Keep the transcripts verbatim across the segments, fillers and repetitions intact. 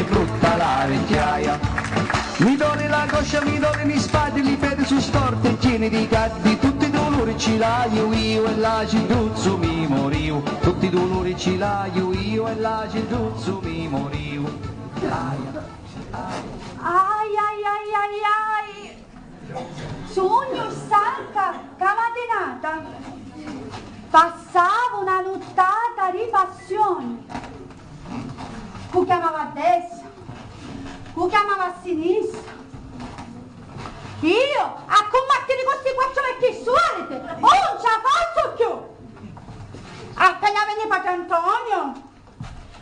Frutta la vecchiaia. Mi doli la coscia, mi doli li spati, li pedi su storti e chini di caddi, tutti i duluri ci l'haiu iu e l'acidduzzu mi moriu, tutti i duluri ci l'haiu iu e l'acidduzzu mi moriu. Ai, ai, ai, ai, ai. Sugnu stanca ca matinata. Passavu na nuttata di passioni. Cu chiamava a destra, cu chiamava a sinistra. Io a cummattiri cu sti quattru vecchi suariti, 'un ci 'a fazzu cchiù. Appena veni patri Antonio,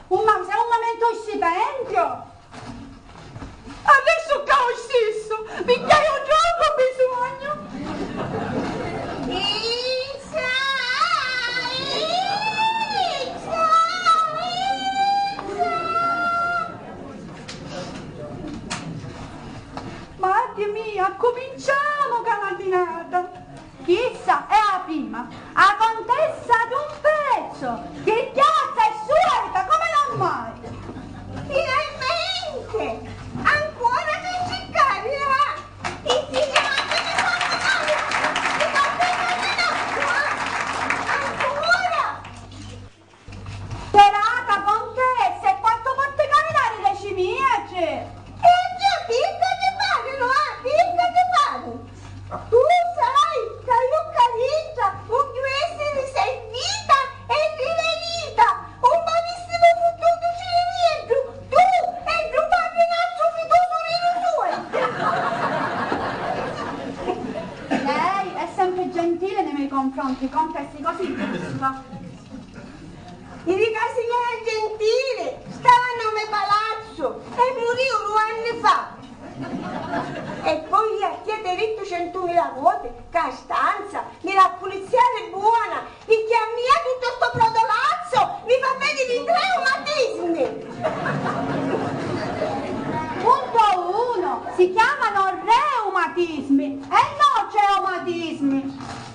un ma-, un mumentu stipendio. Adesso ca ho scisso, mi chiaio troppo bisogno. Izza, izza, izza. Maddi mia, accuminciamu ca matinata. Chissa è a prima, a contessa d'un pezzu, chi chiazza e suelta come non mai! Finalmente! Ancora c'è ciccari, ah! Insignatemi qualcosa! Mi va bene, ah! Ancora! Serata, contessa, e quantu potti caminari deci metri? E già, picca ti pari, no? Ah, picca ti pari! Tu sai ca io carinta vogghiu essiri servita e riverita! Un m'avissivu futtutu cirivieddu, tu e ddu patrinazzu fitosu di lu sueltu! Lei è sempre gentile nei miei confronti, contessa, così giusto. Iri ca signora Gentili stava nno me palazzu e muriu du anni fa. E poi io a tia t'hê dittu centumila voti ca a stanza mi l'ha puliziari buona, picchì a mia tuttu sto brodolazzu mi fa vèniri i reumatismi. Punto uno, si chiamano reumatismi e non reumatismi.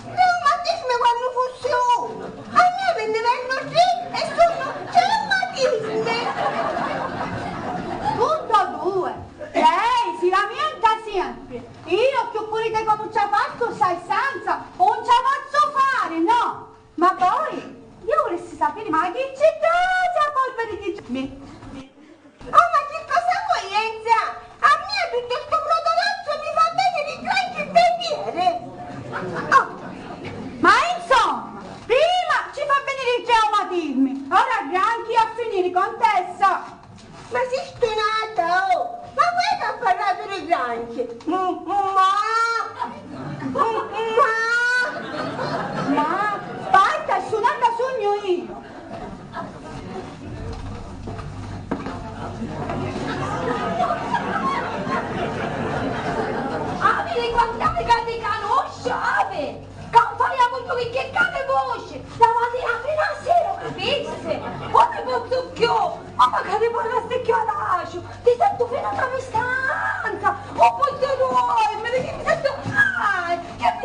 Reumatismi quannu fussi unu! A mia mi nni vennu tri e sunnu reumatismi! Punto due. Lei si lamenta sempre. Io cchiù pulita comu ci 'a fattu sta stanza, 'un ci 'a pozzu fari, no! Ma poi, io vulissi sapiri, ma chi ci dasi a polveri chi ci... Mi, mi, Oh, ma chi cosa vuoi, Enza? A mia tuttu stu brutulazzu mi fa vèniri i granchi ntê pieri. Oh. Ma insomma, prima ci fa vèniri i reumatismi, ora granchi a finiri, contessa! Ma si stunata, oh! Ma vuoi ca parratu di granchi? Mm, mm, ma... Mm, mm, ma... Ma, sparta, stunata sugnu io! Avi li guantati ca ti canusciu, avi! Ca 'un fai a mugghiu picchì ca mi vuci! La matina finu a sira, capissi? 'Un ni pozzu cchiù! Ma macari parrasti cchiù adaciu! Ti sentu finu nta mi stanza! 'Un pozzu dormiri, chi mi sentu... Ah! Chi mi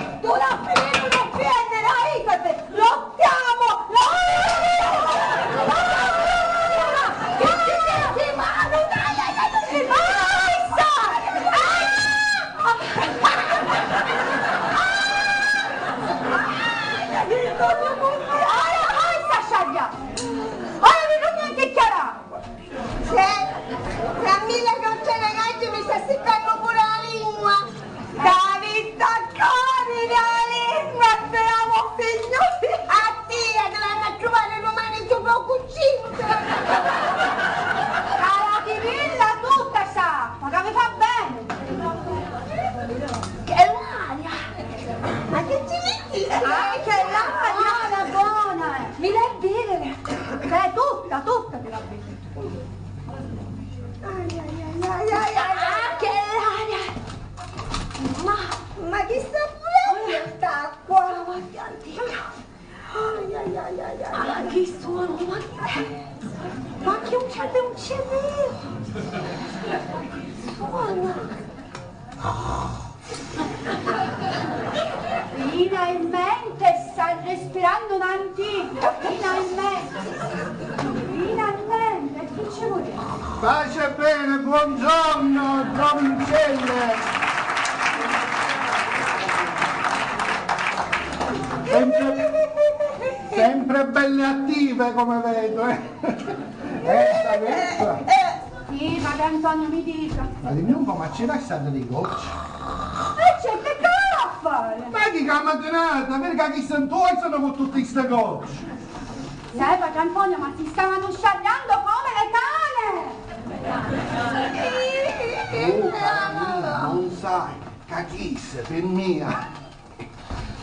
Tu la fini, non offendere, aiutate! Lottiamo! Lottiamo! Che ti senti male? Dai, dai, dai! Alza! Alza! Alza, sciaglia! Ora mi non mi chiacchiarà! Sì, tra mille gocce di gaggio mi sta siccannu pure la lingua. David, ancora la lingua, bravo signore. A tia te l'hanno a trovare domani giorno cucino, te l'hanno a trovare. Cara Divilla, tutta sa, ma che mi fa bene. Che l'aria! Ma che ci metti? Ah, che l'aria! Buona, buona! Mi la bere! Beh, tutta, tutta ti la bevi. Ai, ai, ai, ai, ai, ai. Ah, che l'aria! Ma, ma chi sta pulendo st'acqua? Stava piantina. Ai, ai, ai, ai, ai, ai. Ah, chi suono, ma chi è? Ma chi un c'è, un c'è vero? Suona. Finalmente sta respirando un antico, finalmente, finalmente, chi ci vuole? Pace e bene, buongiorno, giovincelle. Sempre, sempre belle attive, come vedo, eh. Ecco, ecco. Sì, padre Antonio, mi dica. Ma dimmi un po', ma ci lasciate le gocce? E c'è, che cavolo a fare? Ma chi che matinata, vedi che chi sento sono con tutte ste gocce. Sai, padre Antonio, ma si stavano sciagliando come le cane! Tu, cara mia, non sai che chi se per mia.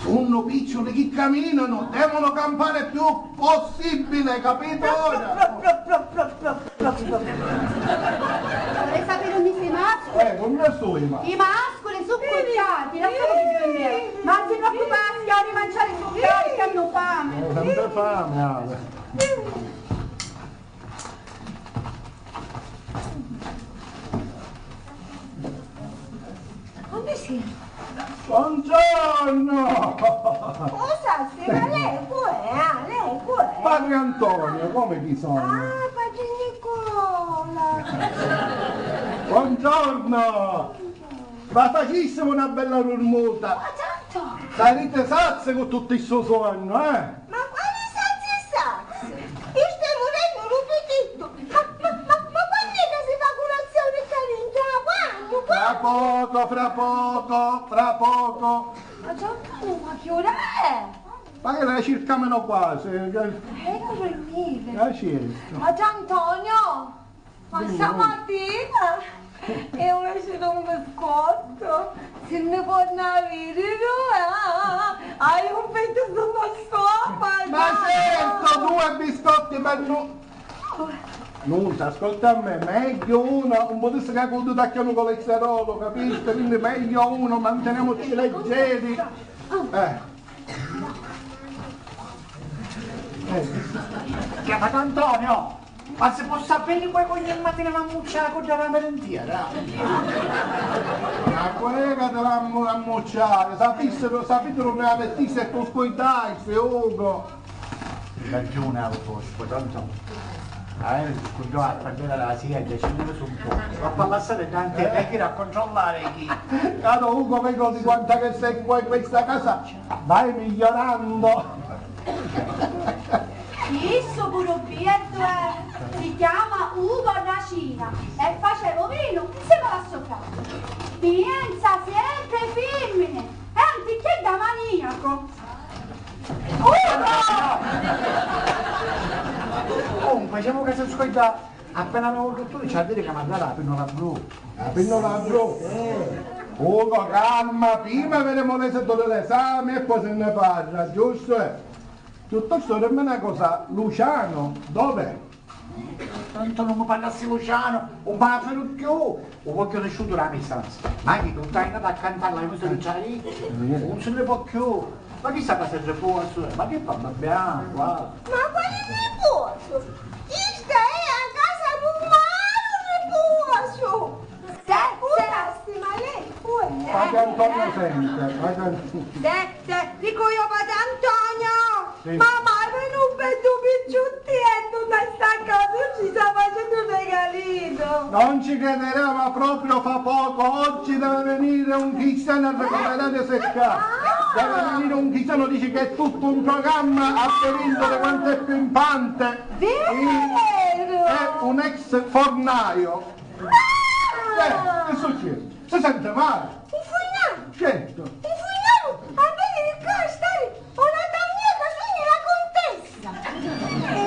Sunnu picciuli chi caminanu, devono campare più possibile, capito ora? Vorrei sapere unni si masculi. Eh, unni soi, ma? I masculi su cucciati, lasciamoli dormire. Ma non si preoccupare, signori, mangiare su cari, che hanno fame. Eh, sempre fame, Ale. Unni si? Buongiorno! Scusa, sì, ma lei cu è? Ah, lei cu è? Padre Antonio, come chi sono? Ah, padre Nicola! Buongiorno! Ma facissimo una bella durmuta! Ma certo! Sarete sazze con tutto il suo sonno, eh? Ma quali sazzi e sazzi? Io sto morendo un appetito! Ma, ma, ma, ma quando è che si fa colazione qua dentro? Ma quando? Fra poco, fra poco, fra poco! Ma Giancarlo, ma che ora è? Ma che la circamino quasi, che... Eh, non è niente. Ah, certo. Ma Giantonio! Ma stamattina è uscito un biscotto, si ne può avere due, ah, hai un pezzo di biscotto, ma certo, due biscotti per nu-, non ascolta a me, meglio uno, un po' di scacuto tacchiamo con l'esterolo, capiste? Quindi meglio uno, manteniamoci leggeri. Eh. Eh. Chiamate Antonio! Ma si po' sapiri cu' è ca ogni matina m'ammuccia a codda dâ merentiera? Ma cu' è ca ti l'ammu-, ammucciari? Sapìssiru, sapìssiru unni la mittissi e tu scuiddasti, Ugo! Ragiuni avi, Foscu, tantu, eh, scuddò a perdiri la siegghiu, ci nni su un pocu. Va a lassari tanti vecchi a controllari chi. Caro Ugo, veco di quanta che sei qua in questa casa, vai migliorandu. Issu puru beddu è, si chiama Ugo Nacina e faceva u vinu nsiemi a so frati. Pienza sempre ai fimmini, è anticchiedda maniaco. Ugo! Comunque, dicemu ca si scorda, appena lu dutturi ci ha a diri ca m'ha dari la pinnola blu. La pinnola blu? Ugo, calma, prima vedemu l'esito di l'esami e poi si nni parra, giustu? Eh? Piuttostu dimmi na cosa, Luciano dov'è? Tantu nun mi parrassi Luciano, un mi la fidu cchiù, u vogghiu nisciutu dâ me stanza. Ma chi, nun t'haiu a cantari la musica di Ciaricchi? Nun si nni pò cchiù. Ma chi sta casa è riposu, eh? Ma chi fa, babbianu, qua? Ma quali riposu? Chista è a casa d'un maru riposu! Senti, senti, ma lei pure. Padre Antonio sente, padre Antonio. Senti, dicu io, padre Antonio! Sì. Ma mai veni un beddu picciuttieddu nta sta casa, ci sta facennu un regalinu! Non ci crederà, ma proprio fra poco, oggi deve venire un cristiano a ricoverarsi qua. Ah! Deve venire un cristiano, dice che è tutto un programma a secondo di quanto è pimpante. Vero! È un ex fornaio. Ah! Eh, che succede? Si sente male? Un furnaru! Certo! Un furnaru a veniri ccà a stari a un'ata mia ca sugnu la cuntessa! Eh!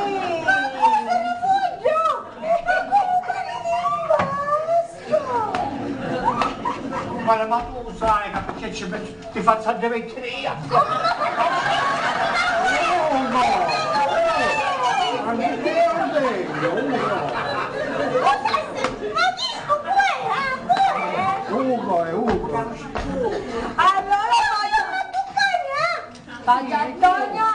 Ma cosa ne vogghiu? E comunque mi rimastru! Guarda, ma tu sai ca perché ci pensi? Ti fazzu addivintari io! Oh, no! Ma chi è? Ugo è Ugo! Allora, Padre Antonio!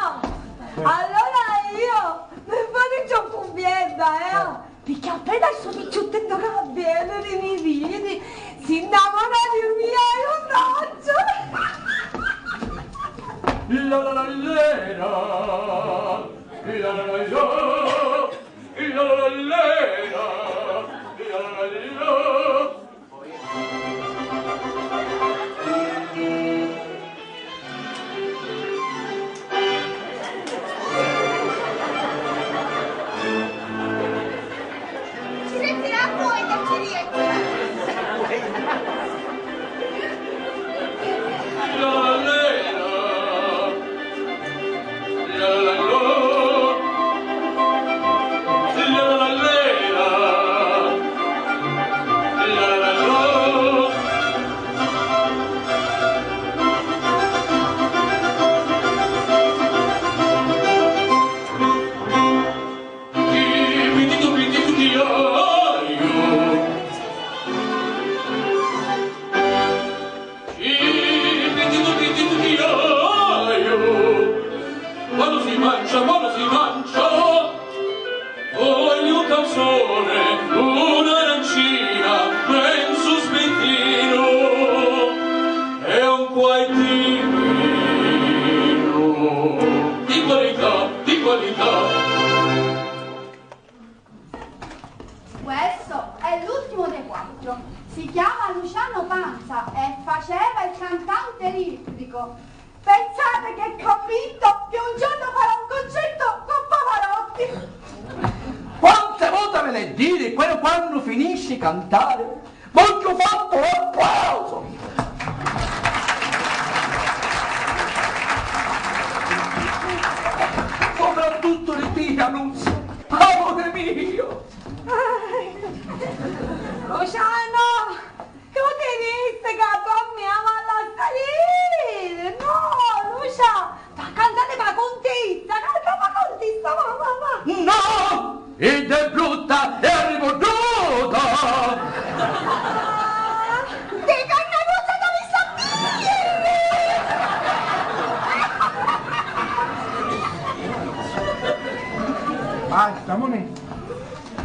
Allora io mi fate ciò cunvierta, eh! Picchì appena stu picciutteddu ca veni, mi vidi, si nnamora di mia, io sacciu! La la la lera, la la la la, la la la lera, la la la la. Quannu si mancia, quannu si mancia, ogni canzone, un'arancina, menzu sbittinu e un quai di vinu di qualità, di qualità. Questo è l'ultimo dei quattro. Si chiama Luciano Panza e faceva il cantante elettrico. Pensate che è convinto che un giorno farà un concerto con Pavarotti. Quante vote ve l'hê diri, quellu quannu finisci cantari, vogghiu fattu l'applausu! Soprattutto di tia, Nunzia, amore mio! Luciano! Tu ti dissi ca tu a mia m'ha lasciari iri! No, Lucia! Va a cantari pâ cuntissa! Canta pâ cuntissa, va, va, va! No! Idda è brutta e arrivudduta! Ah, ti canna brutta t'avissi a diri! Basta, Moni.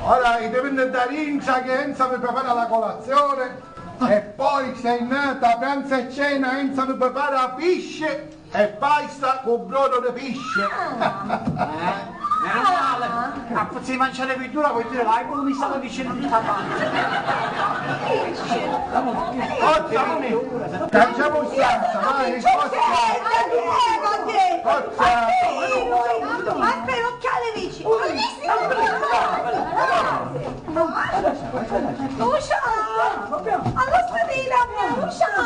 Ora, i divinni dda dintra che Enza mi prepara la colazione e poi, se è nata pranzo e cena, Enza mi prepara pisci e pasta cu brodo di pisci. Ah. Eh? Meno male. A puzza di manciari virdura vuoi dire l'alcol mi stava dicendo tutta parte. Forza, Moni. Cangiamo stanza, vai, forza. Forza. Aspetta, occhiali vicini. Luciano! Allora stai là, Luciano!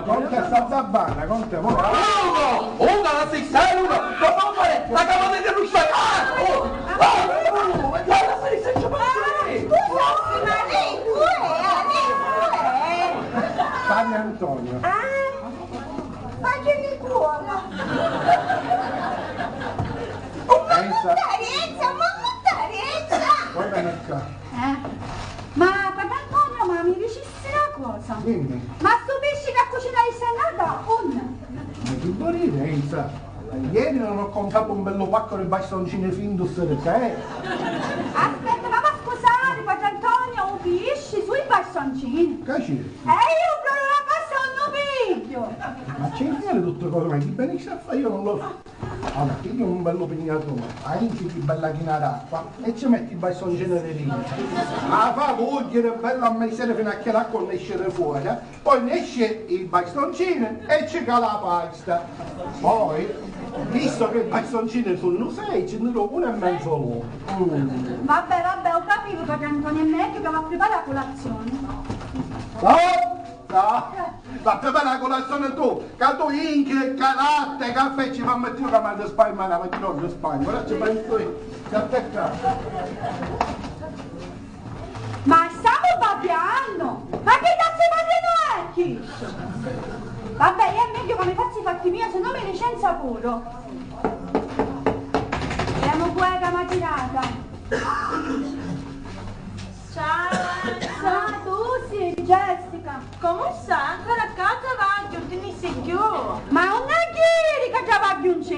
Conta sta zabbana, conta voi. Ugo! Ugo, la sei serio? Ugo, non fare la cavata di Luciano! Ah! Oh! Ah! Oh! Ma la sei senza pensare! Scusa, ma lei chi è? Lei chi è? Padre Antonio. Ah! Ma chi mi cuola? Enza. Mamma Teresa, mamma Teresa! Guarda qua. Eh? Ma padre Antonio, ma mi dicissi una cosa. Dimmi. Ma stu pisci che cucina di Sennata, unni? Ma chi vuoi dire, Enza? Ieri non ho comprato un bello pacco di bastoncini Findus di te? Aspetta, ma va scusare, padre Antonio, un pisci sui bastoncini? Che c'è? E io proprio la cosa non lo piglio! Ma c'è in male tutte cose, ma chi bene che sa fa, io non lo so. Allora, pigli un bellu pignatone, ainci di bella china d'acqua e ci metti i bastoncini di dintra. La fa cugghiere bella a mezera fino a che l'acqua non esce fuori, poi ne esce i bastoncini e ci cala la pasta. Poi, visto che i bastoncini sono sei, ci ne do uno e mezzo loro. Mm. Vabbè, vabbè, ho capito, padre Antonio, è meglio che va a preparare la colazione. Oh! No, ma prepara la colazione tu, ca tu inchi, ca latte, caffè ci fa mettere che mi spagno, ma la mattina non spagno, ora ci penso io, ci attacca. Ma stiamo babbiando! Ma che cazzo di babbiano è questo? Vabbè, io è meglio che mi faccio i fatti miei, se no mi licenzia pure. Andiamo pure che mi ha tirata. Ciao! Ciao, tu sì, Jessica! Comu sta? Ancora ccà travagghiu, ti ni si cchiù? Ma non è ieri che travagghiu non c'è!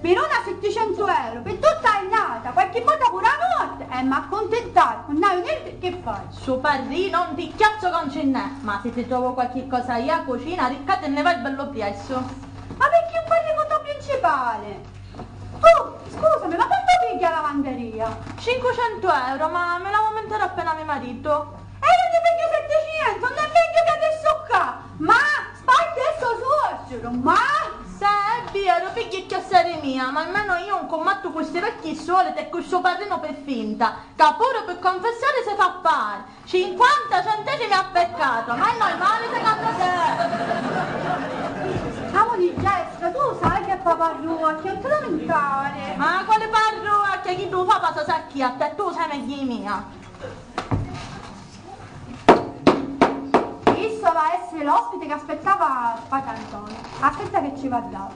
Mi dona setticentu euro per tutta l'annata, qualche volta pure la notte, e m'accontentare, non hai niente che fare. Su parrì non ti chiazzo con ce n'è, ma se ti trovo qualche cosa io a cucina, ricca te ne vai bello presso. Ma perché non parli con il tuo principale? Oh, scusami, ma quanto pigghia la lavanderia? Cinquecento euro, ma me l'aumenterà appena me marito. E io ti piglio settecento, non è meglio che adesso qua? Ma spaghi sto suocero, ma... Se è vero, pigli chiassare mia, ma almeno io non commatto questi vecchi soliti e questo parrino per finta, che pure per confessare si fa fare. Cinquanta centesimi a peccato, ma è normale secondo te? Amore, Jessica, tu sai che fa parrucchia, non ti lamentare. Ma quale parrucchia? Chi tu fa passa sacchi a te, tu sai meglio di mia. Isso va a essere l'ospite che aspettava padre Antonio. Aspetta che ci va dato.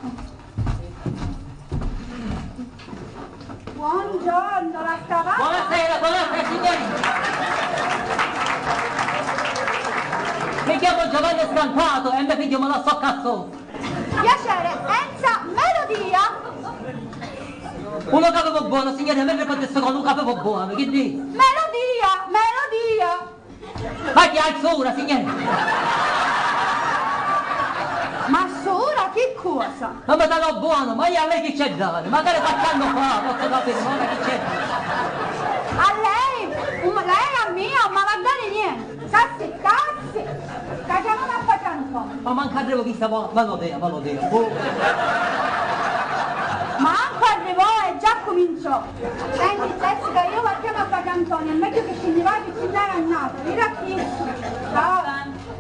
Buongiorno, la scavata. Buonasera, buonasera, signori. Mi chiamo Giovanni Scampato e mio figlio me lo sto cazzo. Piacere, Enza Melodia. Uno capivo buono, signori, a me mi potesse con un capivo buono, che dici? Melodia, Melodia. Ma chi hai sura, signore? Ma sura, che cosa? Ma mi darò buono, ma io a lei chi c'è dare? Magari qualche anno fa, posso capire, ma ora chi c'è? A lei? Un- lei a mia, ma va bene niente. Sassi, tassi, che chiamano a Pacianco. Ma manca arrivo chi sta buono, ma lo vero, ma lo vero. Boh. Manco arrivò e già cominciò. Senti, Jessica, io vado a chiamare a padre Antonio, è meglio che scendi vai che ci n'era annata, vira a chi? Ciao.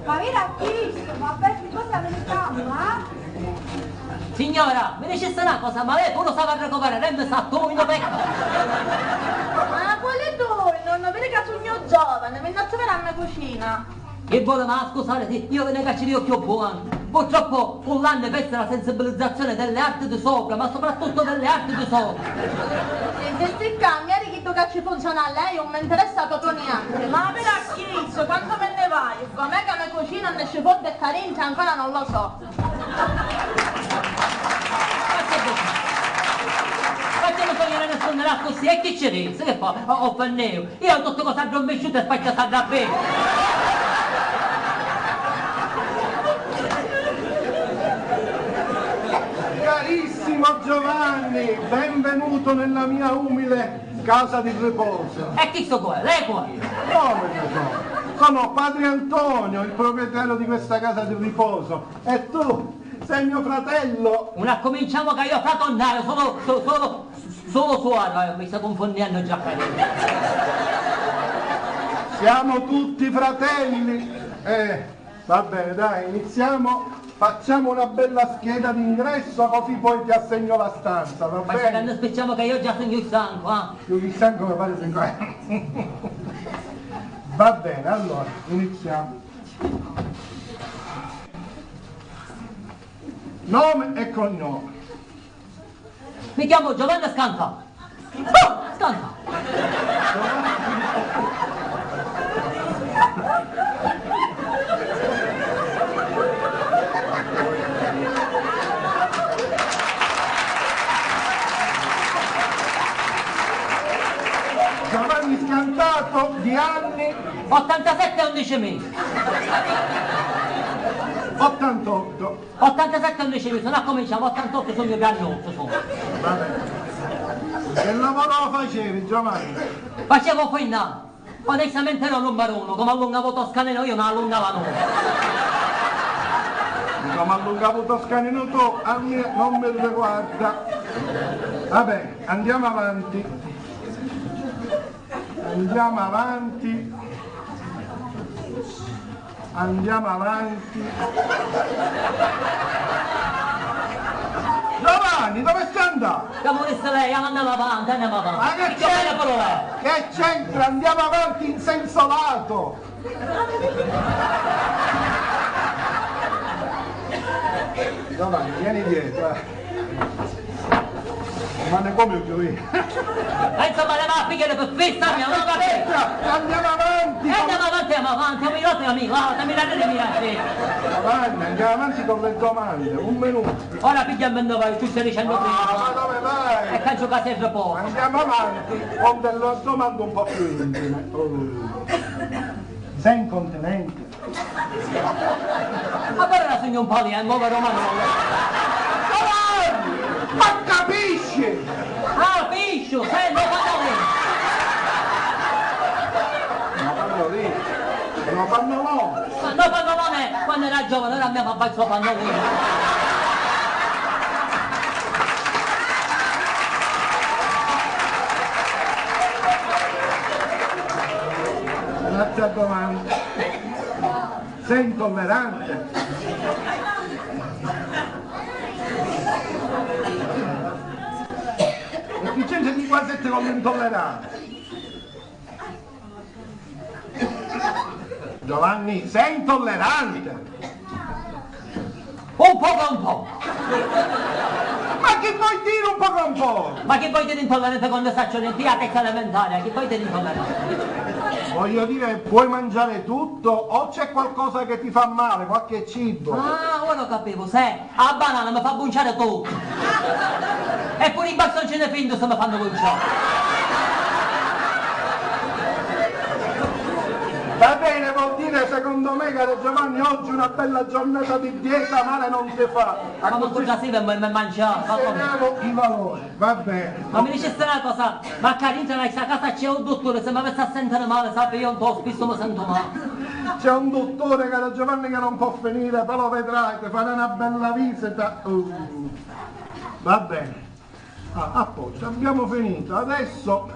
Ma vira a chi? Ma per cosa ne siamo, eh? Signora, mi dicesse una cosa, ma lei pure sa far ricoverare, lei mi sa tu, io pecca. Ma quale tu? Non vedi che sono giovane, mi non troverà in cucina. Che vuole, ma scusate, sì, io ve ne caccio io più buono. Purtroppo con l'anno perso la sensibilizzazione delle arti di sopra, ma soprattutto delle arti di sopra. Se, se si cambia di chi tu che ci funziona a lei, non mi interessa proprio niente. Ma per acchisso, quanto me ne vai? Com'è che me cucina ne ci può deccare ancora non lo so. Facciamo togliere nessuno, Accussì, e chi ci dici? Chi fa? O, o fanneu? Io tutte cose addormisciute e spacchia s'adda bene. Carissimo Giovanni, benvenuto nella mia umile casa di riposo. E chi so qua? Lei qua? Come che so? Sono padre Antonio, il proprietario di questa casa di riposo. E tu? Sei mio fratello. Non accominciamo che io fraternale, solo, so- solo, solo suono, eh, mi sto confondendo già. Siamo tutti fratelli. Eh, va bene, dai, iniziamo. Facciamo una bella scheda d'ingresso, così poi ti assegno la stanza, va bene? Ma se non spicciamo che io già sogno il sangue, ah. Io il sangue mi pare sangue. Va bene, allora, iniziamo. Nome e cognome. Mi chiamo Giovanni Scanta. Oh, Scanta. Giovanni Scantato, di anni? Ottantasette e undici mesi. Ottantotto. Ottantasette non ci sono, accominciamo, ottantotto sognu grannotu, sognu. Va bene. Che lavoro facevi, Giovanni? Facevo quinna, onestamente ero numero uno, come allungavo toscanino io, non allungava nulla. Come allungavo toscanino tu, a me non mi riguarda. Va bene, andiamo avanti. Andiamo avanti. Andiamo avanti. Giovanni, dove stai andando? Che volesse lei, andiamo avanti, andiamo avanti. Ma che c'entra? Che c'entra? Andiamo avanti in senso lato. Giovanni, vieni dietro, eh. Ma ne come ho gioia? E insomma, le va a pigliare per festa, mia, non ho capito. Andiamo avanti. E andiamo avanti, andiamo avanti, un minuto, amico, ah, mi date le mie. Giovanni, andiamo avanti con le domande, un minuto. Ora pigliamo il nove, tu stai dicendo prima. Ah, ma dove vai? E penso che si riposa. Andiamo avanti con delle domande un po' più intime. Oh. Sei incontinente? Ma però era sognu un palientu, povero Manolo. Giovanni! Ma capisci? Ah, pisciu, senti, no pannolinu. No pannolinu? No pannolonu? Ma no pannolonu, quando era giovane, ora abbiamo abbasso pannolinu. Un'altra domanda. Sei intollerante? E chi c'entra di qua sette con l'intollerante? Giovanni, sei intollerante? Un poco, un po'. Ma chi vuoi dire un poco, un po'? Ma chi vuoi dire intollerante quando saccio niente? Io a terza elementare, chi vuoi dire intollerante? Voglio dire, puoi mangiare tutto o c'è qualcosa che ti fa male, qualche cibo? Ah, ora lo capivo, se a banana mi fa bunciare tutto. E pure i bastoncini finti se mi fanno bunciare. Va bene, vuol dire, secondo me, caro Giovanni, oggi una bella giornata di dieta, male non ti fa. Ma non tu già si mi mangiare, ma come? Scegliamo i valori, va bene. Ma mi dicesse una cosa, ma qua dentro in questa casa c'è un dottore, se mi avesse a sentire male, sappi, io un po' spesso mi sento male. C'è un dottore, caro Giovanni, che non può venire, però vedrai, ti farà una bella visita. Uh, va bene. Ah, a posto, abbiamo finito. Adesso,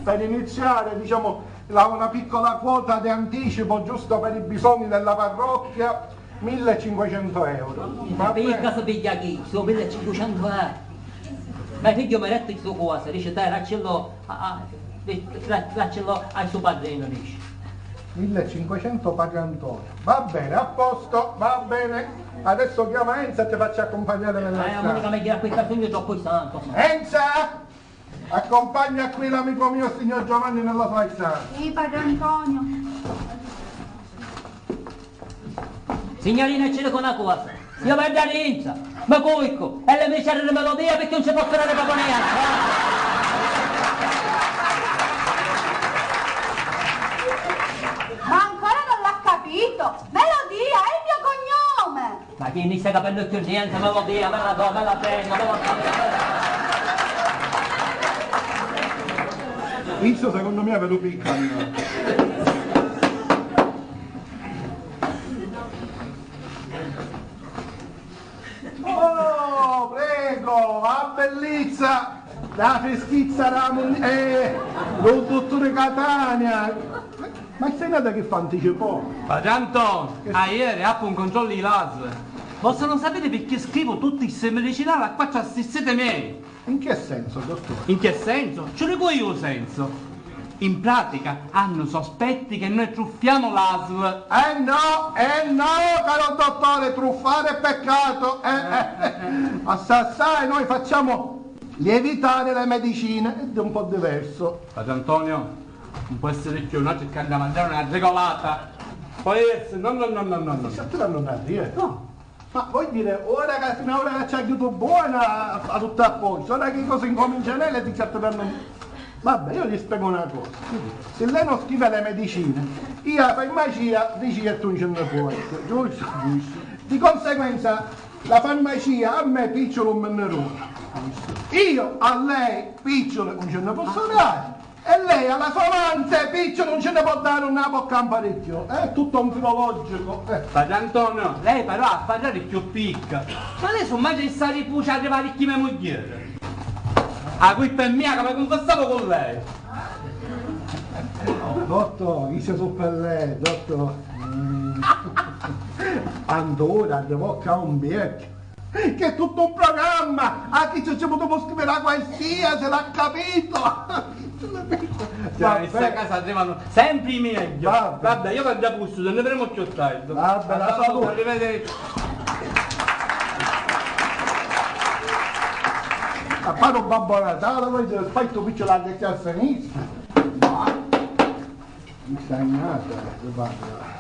per iniziare, diciamo, la- una piccola quota di anticipo, giusto per i bisogni della parrocchia, millecinquecento euro. Va bene? Picca si pigghia chi? Su millecinquecento euro. Ma figgio mi ha detto sto cosa, dice, dai, daccello a, a, da- daccello a suo padrino, dice. Millecinquecento paga Antonio. Va bene, a posto, va bene. Adesso chiama Enza e ti faccio accompagnare nella stanza. Eh, ma mica mi gira qui, sta sogno troppo santo. Enza! Accompagna qui l'amico mio, signor Giovanni, nella sua stanza. Ehi, padre Antonio. Signorina, ci dico una cosa. Io vado a rinza, mi cuico e le mie serre di melodia perché non ci posso dare proprio niente. Mi stai capennu cchiù nienti, melodia, me la do, me la tengo, me la tengo. Isso secondo me ve lu piccanu. Oh, prego, a bellizza, la freschizza della mun-, eh, lu dutturi Catania. Ma sei nata che fa anticipò? Padre Antò, aieri appu un controllu di l'asl. Vossanu sapiri picchì scrivu tutti sti medicinali a quattru assistiti mei? In che senso, dottore? In che senso? Ci lu dicu io u senso. In pratica hannu sospetti che noi truffiamo l'asl. Eh no, eh no, caro dottore, truffare è peccato. Eh, eh, eh. Assai, assai, noi facciamo lievitare le medicine, ed è un po' diverso. Padre Antonio, non può essere più, noi cerchiamo di mangiare una regolata. Poi essere, no, no, no, no, no, no. Stai tirando una dieta? No. Ma vuoi dire, ora che fino ad ora che ci ha aiutato buona, fa tutto a posto, ora che cosa incomincia lei, le dice a tornare. Vabbè, io gli spiego una cosa. Se lei non scrive le medicine, io la farmacia dice che tu non ce ne puoi, giusto? Giusto. Di conseguenza, la farmacia a me picciolo non me ne dona. Io a lei picciolo non ce ne posso dare. E lei alla sua amante, picciolo, non ce ne può dare una bocca in parecchio. È tutto un filologico. Eh. Padre Antonio, lei però ha parlato più picca. Ma lei su mai ci sta ripucia arrivare chi me mugliere? La colpa è mia che mi confessavo con lei. Dottore, chi si su per lei, dottore? Mm. Allora, devo un bianco. Che è tutto un programma! Ah, chi ci, ci potremmo scrivere a qualsiasi, l'ha capito! Cioè, in sta casa arrivano sempre i meglio. Vabbè. Vabbè, io vado a gusto, ne vedremo più tardi. Vabbè, la salute. Arrivederci. A fare un Babbo Natale, voi siete spetto qui c'è la vecchia a sinistra. Ma mi sta andando, guarda.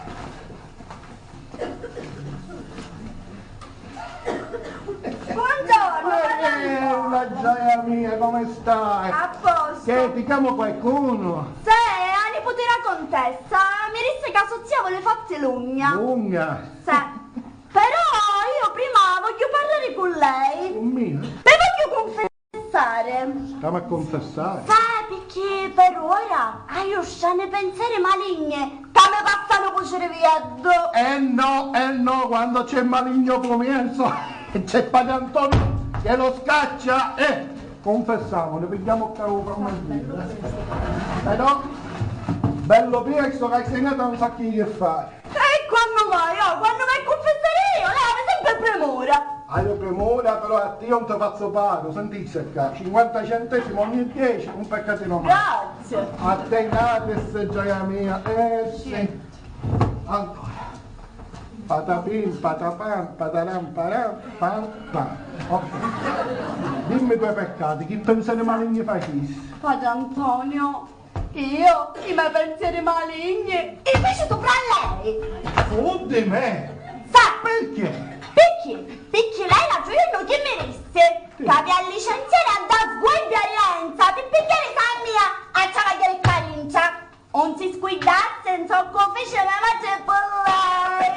Buongiorno, eh, la gioia mia, come stai? A posto. Che, ti chiamo qualcuno? Sì, la nipote della contessa. Mi disse che la so zia vuole fatti l'ugna. L'ugna? Sì. Però io prima voglio parlare con lei. Con me? Le voglio confessare. Stiamo a confessare. Sì, perché per ora haiu strani pensieri maligni ca mi passanu cu u cirivieddu. Eh no, eh no, quando c'è maligno comienzo, c'è Padre Antonio che lo scaccia. Eh, confessiamo, ne pigliamo qua un. Però, bello presto che hai segnato un sacco di affari. E quannu mai, oh, quannu mai cunfissari io, lei havi sempri primura. Haiu primura, però a tia non ti fazzu pagu, sentisse ccà, cinquanta centesimi ogni dieci, un peccatinu mai. Grazie. A te gratis, gioia mia, eh sì. Allora, patapim, patapam, pataram, param, pam, pam. Ok. Dimmi i tuoi peccati, chi pensieri maligni facisti? Padre Antonio, io, i me pensieri maligni, i fici supra a lei! Su di me? Sì! Perché? Picchì? Picchì lei l'altru jornu chi mi dissi? Sì. Ca avia a licenziari a dda sguagliarienza pi pigghiari sa mia a travagghiari ccà dintra. Un si scuiddassi, insomma, fici me matri pi lei!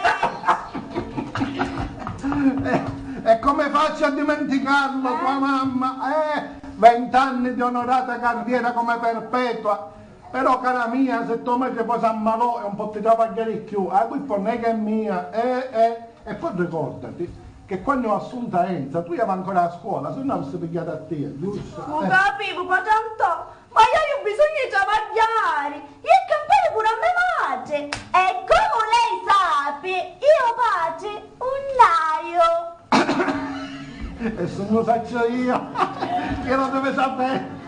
E, e come faccio a dimenticarlo, tua mamma? Eh, vent'anni di onorata carriera come perpetua. Però, cara mia, se tua madre poi s'ammalò e non potti travagghiari cchiù, la colpa non è che è mia, eh, eh. E poi ricordati che quando ho assunta Enza, tu javi ancora a scuola, se no avissi pigghiatu a tia, giusto? Lu capivu, Patantò, ma io haiu bisognu di travagghiari, e campari puru a me matri, e comu lei sapi, io patri un haiu. E se non lo saccio io, chi lo deve sapere?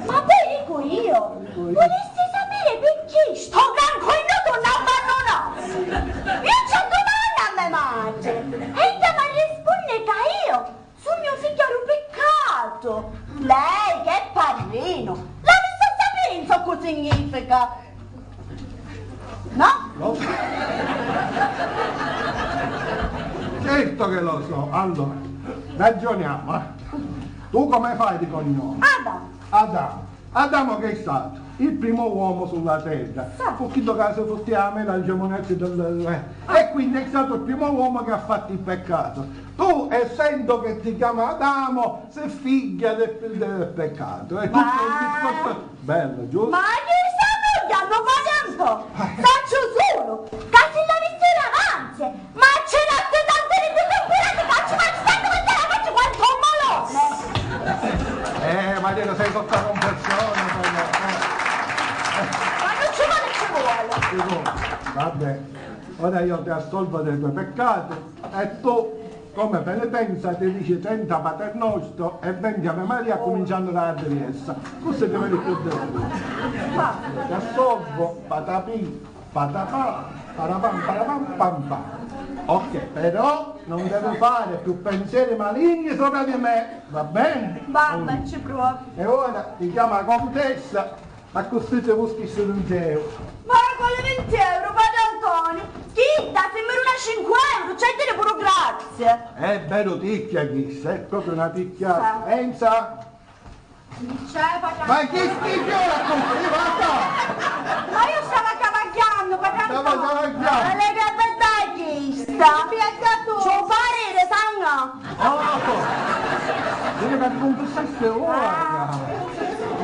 Ma poi dico io, vulissi sapere perché sto gran cornuto non abbandonò. Io ci ho domani a me madre, e ella mi risponde che io sugnu un figghiolu piccatu. Lei, che parrinu, l'avessi a sapere insomma cosa significa. No? Lo so. Certo che lo so. Allora, ragioniamo, eh. Tu come fai di cognome? Ada. Ada. Adamo che è stato il primo uomo sulla terra, fu chiddu ca si futtia a mela al gemonetto del, eh, e quindi è stato il primo uomo che ha fatto il peccato. Tu, essendo che ti chiami Adamo, sei figlia del, del peccato. E tutto il discorso bello, giusto? Ma chi sta vogliando fare un po'? Saccio solo, che si la vittura avanti. Ma c'è la tanta di tutti i pirati che ci faccio tanto vedere che ci quanto un malone! Eh, Mariella, sei sotto la conversione, però, eh. Ma non ci vuole, ci vuole. Dico, vabbè, ora io ti assolvo dei tuoi peccati e tu, come penitenza, ti dici trenta Pater Nostro e venti Ave Maria, cominciando da Ave Dies. Questo ti vedi più di tutti. Ti assolvo, patapì. Patapà, parapam, parapam, pam, pam. Ok, però non devi fare più pensieri maligni sopra di me, va bene? Vabbè, ci provo. E ora ti chiama la contessa, ma così ti vuoi scrivere un geo. Ma quale venti euro, padre Antonio? Chidda, se mi duna cinque euro, c'è dire pure grazie. È vero, ticchia chissa, è proprio una ticchiata. Pensa. Ma chi schifo era così, guarda! Ma io stavo travagliando, Stava travagliando! Ma lei che bella chista! C'ho parere, sanga! Oh! Vedi che confessaste ora!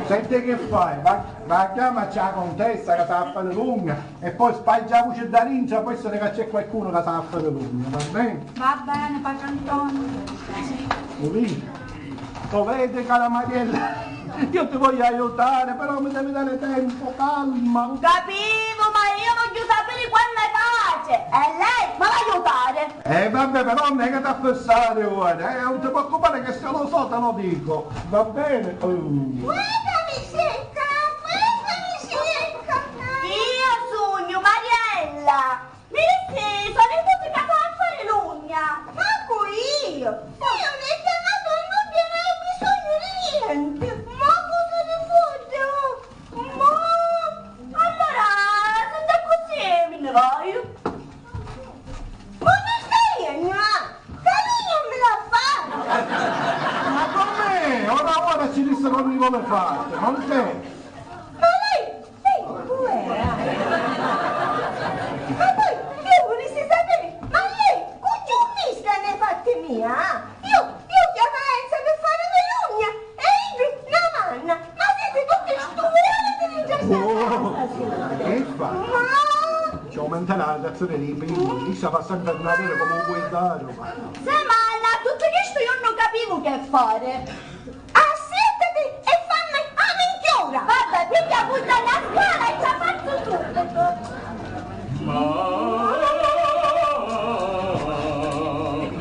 Senti che fai? Va, va a chiamarci la contessa che sta a fare lunga e poi spargi la voce da dentro, può essere che c'è qualcuno che sta a fare lunga, va bene? Va bene, padre Antonio. Capito? Lo vedi, cara Mariella? Io ti voglio aiutare, però mi devi dare tempo, calma. Lo capivo, ma io voglio sapere quanno è pace. E lei mi va aiutare. Eh, vabbè, però non è che ti affessare ora, eh, non ti preoccupare che se lo so te lo dico, va bene? Oh. Guardami secca, guardami secca. Io sugnu Mariella. Mi dissi, sono tutti casa a fare l'ugna. Mancu io. Io mi chiamato e non ti avevo bisogno di niente. Ma cosa ti fotte? Ma allora, se è così, me ne vado. Ma non stai a nulla. Che non me la fa? Ma con me? Ora ora ci disse non mi vuole fare, non te. Ma lei Lei pure! Ma poi, io vulissi sapere, ma lei cu ciù misca ne fatti mia? Io, io chiama Enza per fare l'ugna e iddu na manna! Ma siete tutti studiati di già stasera! Che fa? Ma ci aumenta la ragione dei primi, issa fa sempre andare come un guerriero. Se manna, tutto questo io non capivo che fare! Assittati e fammi a minchiura! Vabbè, pigghia pure la scala e ci la fazzu subito!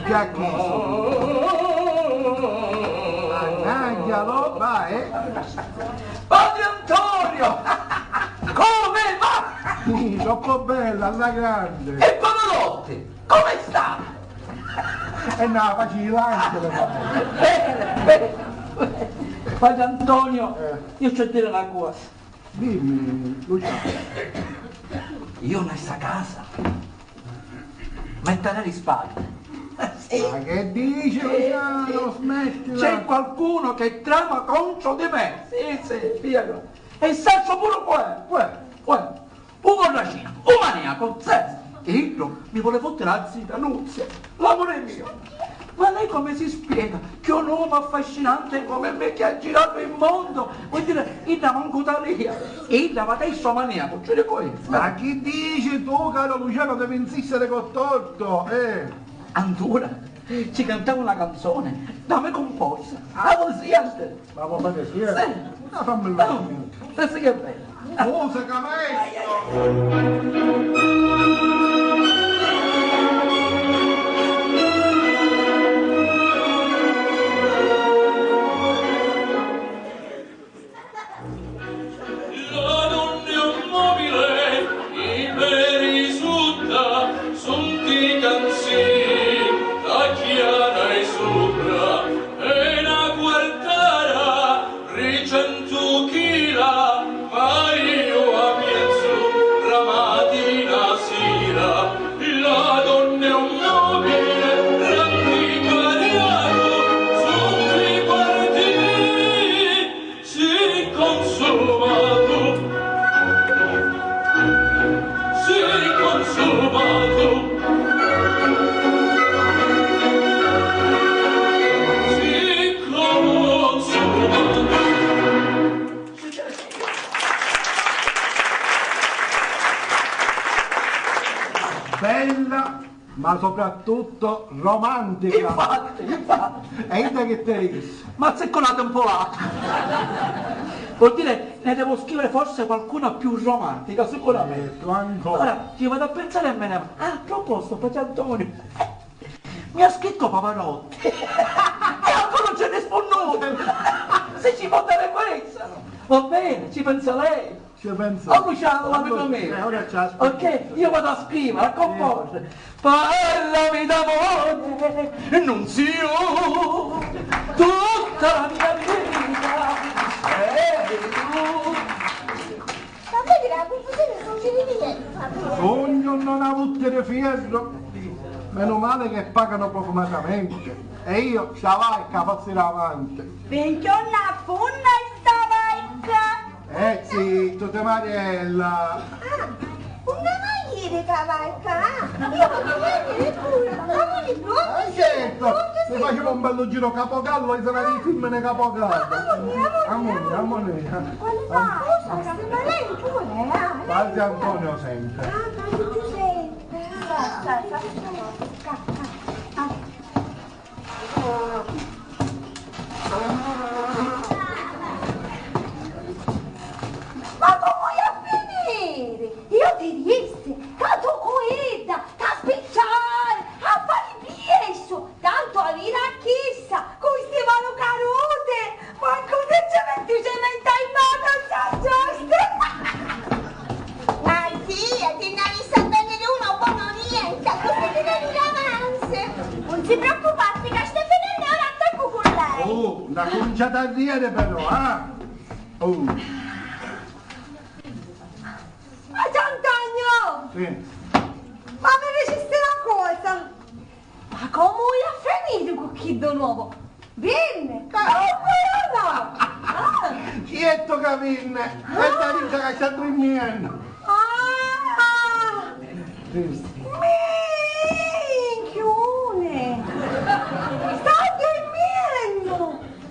Già chi sono? Mannaggia roba, eh! Padre Antonio! Come va? Sì, troppo bella, alla grande! E Pavarotti? Come sta? E no, faci l'angelo. Bene, bene. Padre Antonio, io c'ho a dire una cosa. Dimmi, Luciano. Io in sta casa metterei le spalle. Sì. Ma che dici, Luciano? Smettila. C'è qualcuno che trama contro di me. Sì, sì, via. E saccio pure chi è. Uè. Uè. U vorracino, u maniaco, zè! E iddu mi vole fottere a zita Nunzia, l'amore mio! Ma lei come si spiega che un uomo affascinante come me che ha girato il mondo, vuol dire, idda mancu talia, idda va testo maniaco, ci dico io. Ma chi dici tu, caro Luciano, devi insistere con torto, eh? Allora, ci cantava una canzone da me composta, la vuoi sentire? Ma va bene, sì, eh. Sì. Ma fammi un minuto. Pensa che è bella. Musica, maestro! La donna è un mobile, i peri sutta, sunti canzì, a chiana e supra, e na quartara, tricentu chila, ma io a piensu, la matina si Ma soprattutto romantica. Infatti, infatti. E idda chi ti dissi? Ma si cu la timpulata. Vuol dire, ne devo scrivere forse qualcuna più romantica, sicuramente. Certo, ancora. Ora ci vado a pensare e me ne... Ah, a proposito, Pace Antonio, mi ha scritto Pavarotti. E ancora non ci ha risponnuto. Se ci può dare questa. Va bene, ci pensa lei. Ci penso. Oh, Luciano, amico mio. Eh, ora ci aspetto. Ok, io vado a scrivere, a comporre. Parlami d'amore, Nunziu, tutta la mia vita sei tu. Ma vedi la confusione, non ci vedi niente, Fabio. Sognu non avutti di fierro. Meno male che pagano profumatamente. E io, sciavai, ca fossi davanti. Finché una punna stava in ca- Eh, zitto, te Mariella! Ah, unni vai a iri ca vai ca? Io vogghiu vèniri puru, ma voli puru? Eh, certo! Mi facemu un bellu giru Capogallo, i salari di film di Capogallo. Amore, amore. Amore, amore. Quando va? Ma lei pure, eh? Quasi Antonio sempre. Ah, quasi Giuseppe. Sta, sta, sta, sta. Ma comu haiu a finiri? Iu ti dissi ca tu cu idda t'ha spicciari a fari piessu, tantu aviri a chissa cu sti manucaruti, mancu si ci metti cementa in manu a San Giusti! Ma zia, ti nn'avissi a vènniri una o poi no nienti, accussì ti denu l'avance. Nun si preoccupassi ca sta finennu e ora attaccu cu lei. Oh, nn'ha cuminciatu a rìdiri però, ah! Oh! Ma Giantanio! Sì. Ma mi dicissi na cosa! Ma comu haiu a finiri cu chiddu novu? Vinni! Ah, ancora no! Ah! Certu ca vinni! E sta dintra ca sta durmiennu! Ah! Sì. Minchiuni! Sta durmiennu!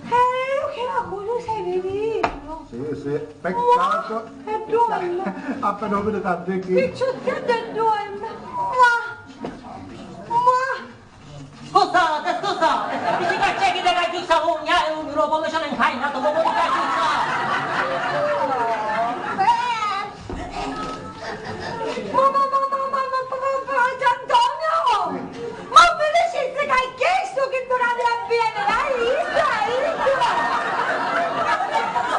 Eh, io che la curiosa di dirlo! Sì, sì, peccato! E dorme! Appena vede tanto che... Picciutteddu e dorme! Mua! Mua! Scusate, scusate, dici ca c'è chi deve aggiustare un, eh, un, un pollo, c'è un incainato, ma vuoi aggiustare? Ma, ma, ma, ma, ma, ma, ma, ma, Antonio! Ma mi dicessi ca è chistu chi tu l'avi a vìdiri, hai vistu, hai vistu?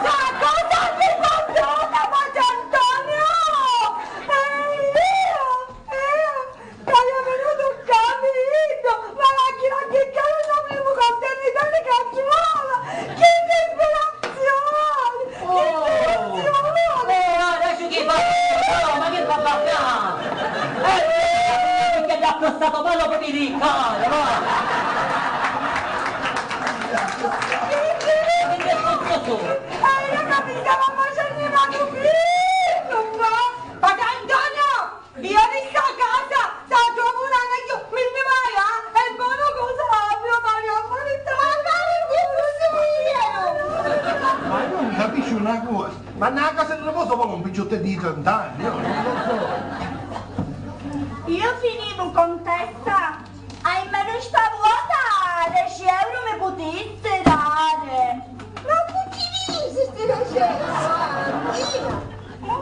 Ma cosa mi fa Antonio? Eh, io, io. T'haiu vinutu ccà, mi iddu, ma la ghira chi cari non mi contenti di cazzuola! Chi disperazioni! Chi disperazioni! Eh, ora ci chi fa? Ma che fa bacà? Eh, che ti ha costato male per i ricari, va! Che ti è successo? Eh, io capito, ma facendo una tupina, ma... Padre Antonio! Io di sta casa, sta giovuna meglio, mi ne vai, ah? E buono cosa abbio, Maria, ma mi sta... Ma io non capisco una cosa, ma nella casa di riposo vuole un picciotto di trenta anni, io non lo so. Io finivo con testa. Almenu sta vota deci euro mi putissi dari. Ma cu chi mi disi sti deci euro? Io? Ma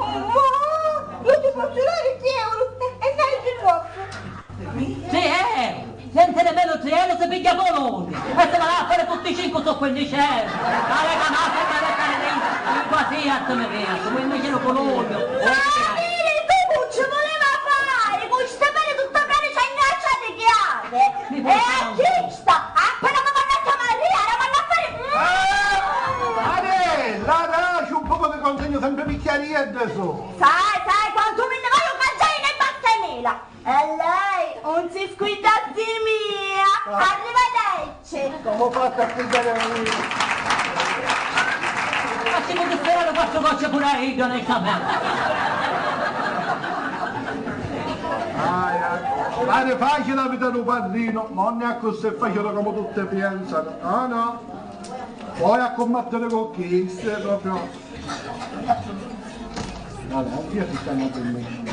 io ti pozzu dari tri euro e, e nn'haiu di troppu. Tri euro? Senti, nemmenu tri euro si pigghia Colonia e si va a fari tutti i cincu su quinnici euro. Ma le canate e le canate, quasi a te me vedo, quinnici euro Colonia. Ma vidi tu cu ci vuleva fari, cu sta bene tutto caro c'è minaccia di chiave. E a chista, appena mi manna a Maria, la manna a fari... Ah! Are, la raci un poco che consegno sempre bicchieri e su. Sai, sai, quantu mi ne voglio mangiare in passamela. E lei non si scuidassi mia. Ah. Arrivederci. Come ho fatto a scuidare mia? Ma si potesse dare quattro gocce pure a Riddo nel caffè. Ah, eh. Pare facile la vita di un padrino, ma non è così facile come tutti pensano. Ah, no. Poi a combattere con chi? Se proprio... Vabbè, anche io ti stanno dormendo.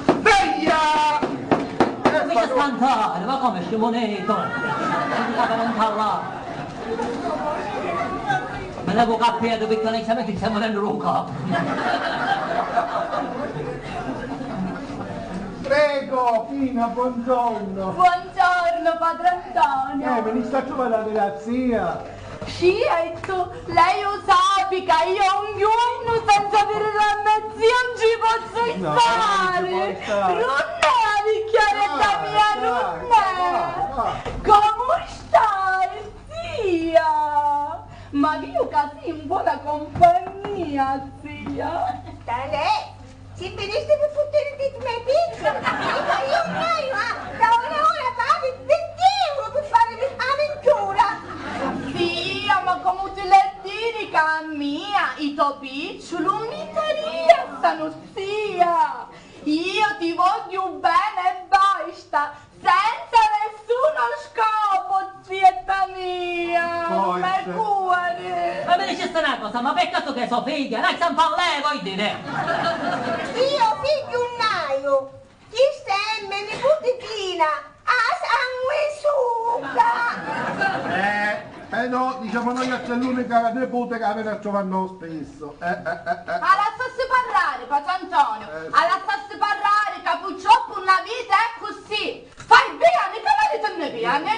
Sveglia! Eh, ma che scantare, ma come, scimunito? Non ti capi, non parla. Me levu ca a piedi, picchì onestamente stai murennu lu capu. Prego, Pina, buongiorno. Buongiorno, padre Antonio. Eh, mi sta a truvare la zia. Certu, lei u sapi ca io un ghjornu senza viri la me zia un ci pozzu stari. No, non ci puoi stare. Nun è a vicchiaretta mia, nun è. Comu stai, zia? Ma viu ca si in buona compagnia, zia. Talè, si vinisti pi futtiriti di me pizzu, mi fai un naiu, ah, da ora ora pagu vinti euro pi fari a vittura. Zia, ma comu ti l'è diri ca a mia i to picciuli nun mi interessanu, zia. Io ti vogghiu bene e basta. Senza nessuno scopo, zietta mia, non me cuori. Ma mi dicesti una cosa, ma per caso che so figlia? Dai, San Paolo, vuoi dire? Io figghiu un naiu, chista è me niputi Pina, a sanguisuga. Eh, però, diciamo, noi è l'unica nipote che avete a trovarnos spesso. Eh, eh, eh, eh. A lassassi parrari, Patru Antonio, eh, sì. A lassassi parrari, ca purtroppu nna vita è così. Fai bene, che vedi te ne vieni?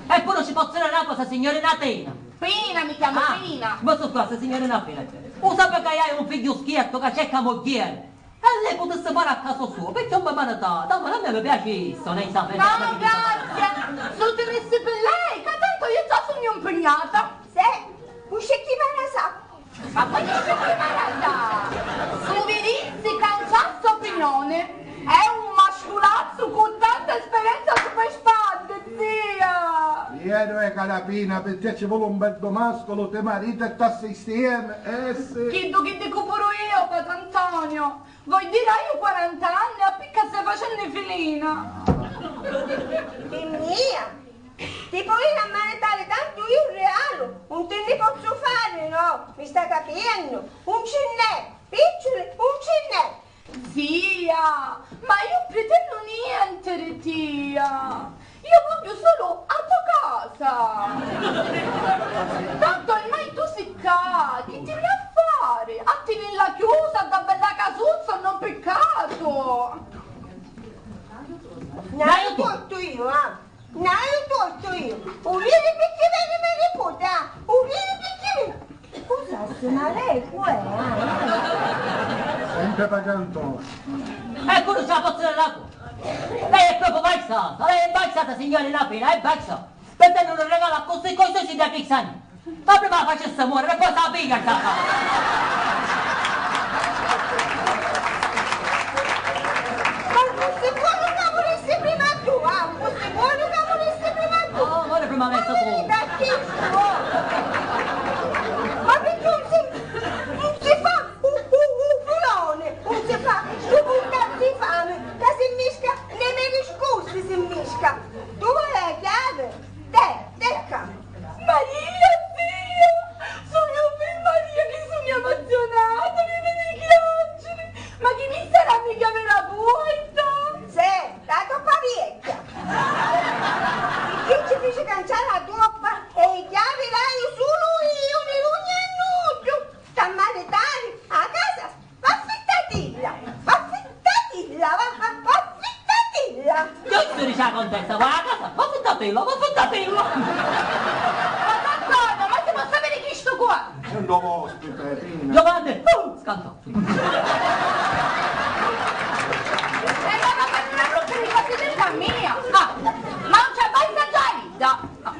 Eppure ci posso dire una cosa, signorina Pina. Pina, mi chiamo Pina. Ma su cosa, signorina Pina? U sapi ca io hai un figghiu schiettu ca cerca mugghieri. E lei putesse fare a caso suo, perché un bambino da, da, ma a me mi piace isso, lei sa, no, grazie, su ti messi per lei, che tanto io già sono impegnata. Sì, un settimana sa. Ma quantu si prepara? Su virissi ca non c'ha sta opinione, è un masculazzu cu tanta esperienza su pe spaddi, zia! Ieri è carapina, perché ci vuole un bel mascolo, te marito e t'assistiene, eh sì. Chiddu chi dicu puru io, Patru Antonio, voi dire io quaranta anni, a picca stai facennu filina. Pi mia! Ti poi ammanettari tantu io realu, un ti nni pozzu fari, no? Mi sta capiennu? Un ci nn'è, picciuli, un ci nn'è! Zia, ma io nun pretennu niente di tia! Io vogghiu sulu a to casa! Tanto ormai tu si ccà, chi ti veni a fari? A tinilla chiusa dda bella casuzza, non peccato! Dai, portu io, ah! Naiu tortu io! U viri picchì veni me niputi, ah! U viri picchì veni! Scusassi, ma lei cu è, ah? Sempre pagando. Eccolo, ce la pozzu dare la co-, lei è proprio balzata, lei è balzata, signori, la pena, è balzata. Per te non regala così, così si da Cristiani. Ma prima la facesse muore, poi se la piglia sta qua. Ma fussi buono ca murissi prima tu, ah, fussi buono ca murissi prima tu. Oh, muore prima me sto. Ma vedi, da chi sto? Ma perché non si, non si fa un, un, un fulone, non si fa stu puntato di fame, che si misca nei miei discorsi, si misca. Tu vuoi la chiave? Te, te ccà. Maria, zia! Sugnu pi Maria chi sugnu emozionata, mi veni di chianciri! Ma chi mi sarà mica vera puorta? Sì, la toppa viecchia! Chi ci fici canciari la toppa e i chiavi l'haiu sulu io, ni lu gnannugghiu! T'ammaritari a casa, va affittatilla, va affittatilla, va, va, va affittatilla! Io ti dice la contessa, va a casa, va affittatilla, va affittatilla! Ma d'accordo, ma ti posso sapere chi sto qua? È un nuovo ospite, Pina. Giovanni, uh, scantò. E ma va a rompere i cosi di famiglia! Ah, ma non c'è mai già vita! Ah.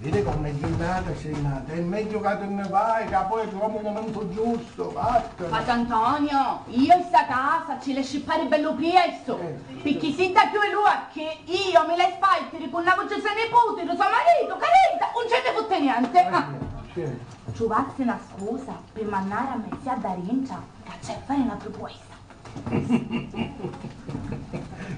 Vidi comu è giurnata, è giurnata. È megghiu ca ti nni vai, ca poi truvamu u mumentu giustu, vattene. Patru Antonio, io sta casa ci l'hê scippari bellu priestu, eh, picchì sidda chiudi l'uocchi, io mi l'hê spartiri cu na vuci so niputi, di so maritu, ca lei un ci nni futti nienti. Eh, ah. Sì. Truvassi na scusa pi mannari a me zia dda rintra, ca c'è fari na prupuesta.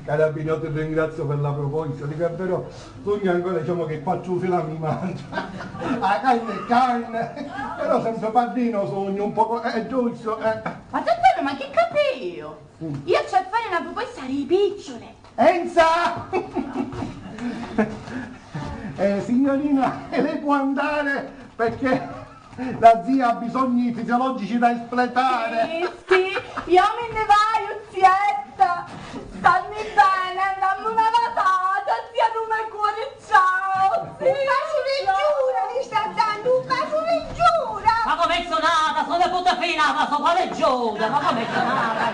Carabina, io ti ringrazio per la proposta, dico, è vero, sognu ancora, diciamo, che quattru fila mi mangio. La carne è carne, però sempre paddino sognu un poco, è giusto, eh. Ma Giuseppe, ma chi capì? Io, io c'ho a fari na pruposta di picciuli. Enza! Eh, signorina, lei può andare perché la zia ha bisogni fisiologici da espletare. Sì, sì, io mi ne vaiu, zietta. Stammi bene, dammi una vasata, zia, tu me cuori. Ciao! Un baciu di Giuda mi sta dannu, un baciu di Giuda! Ma come è sonata? Sono pute finata, so quale Giuda? Ma come è sonata?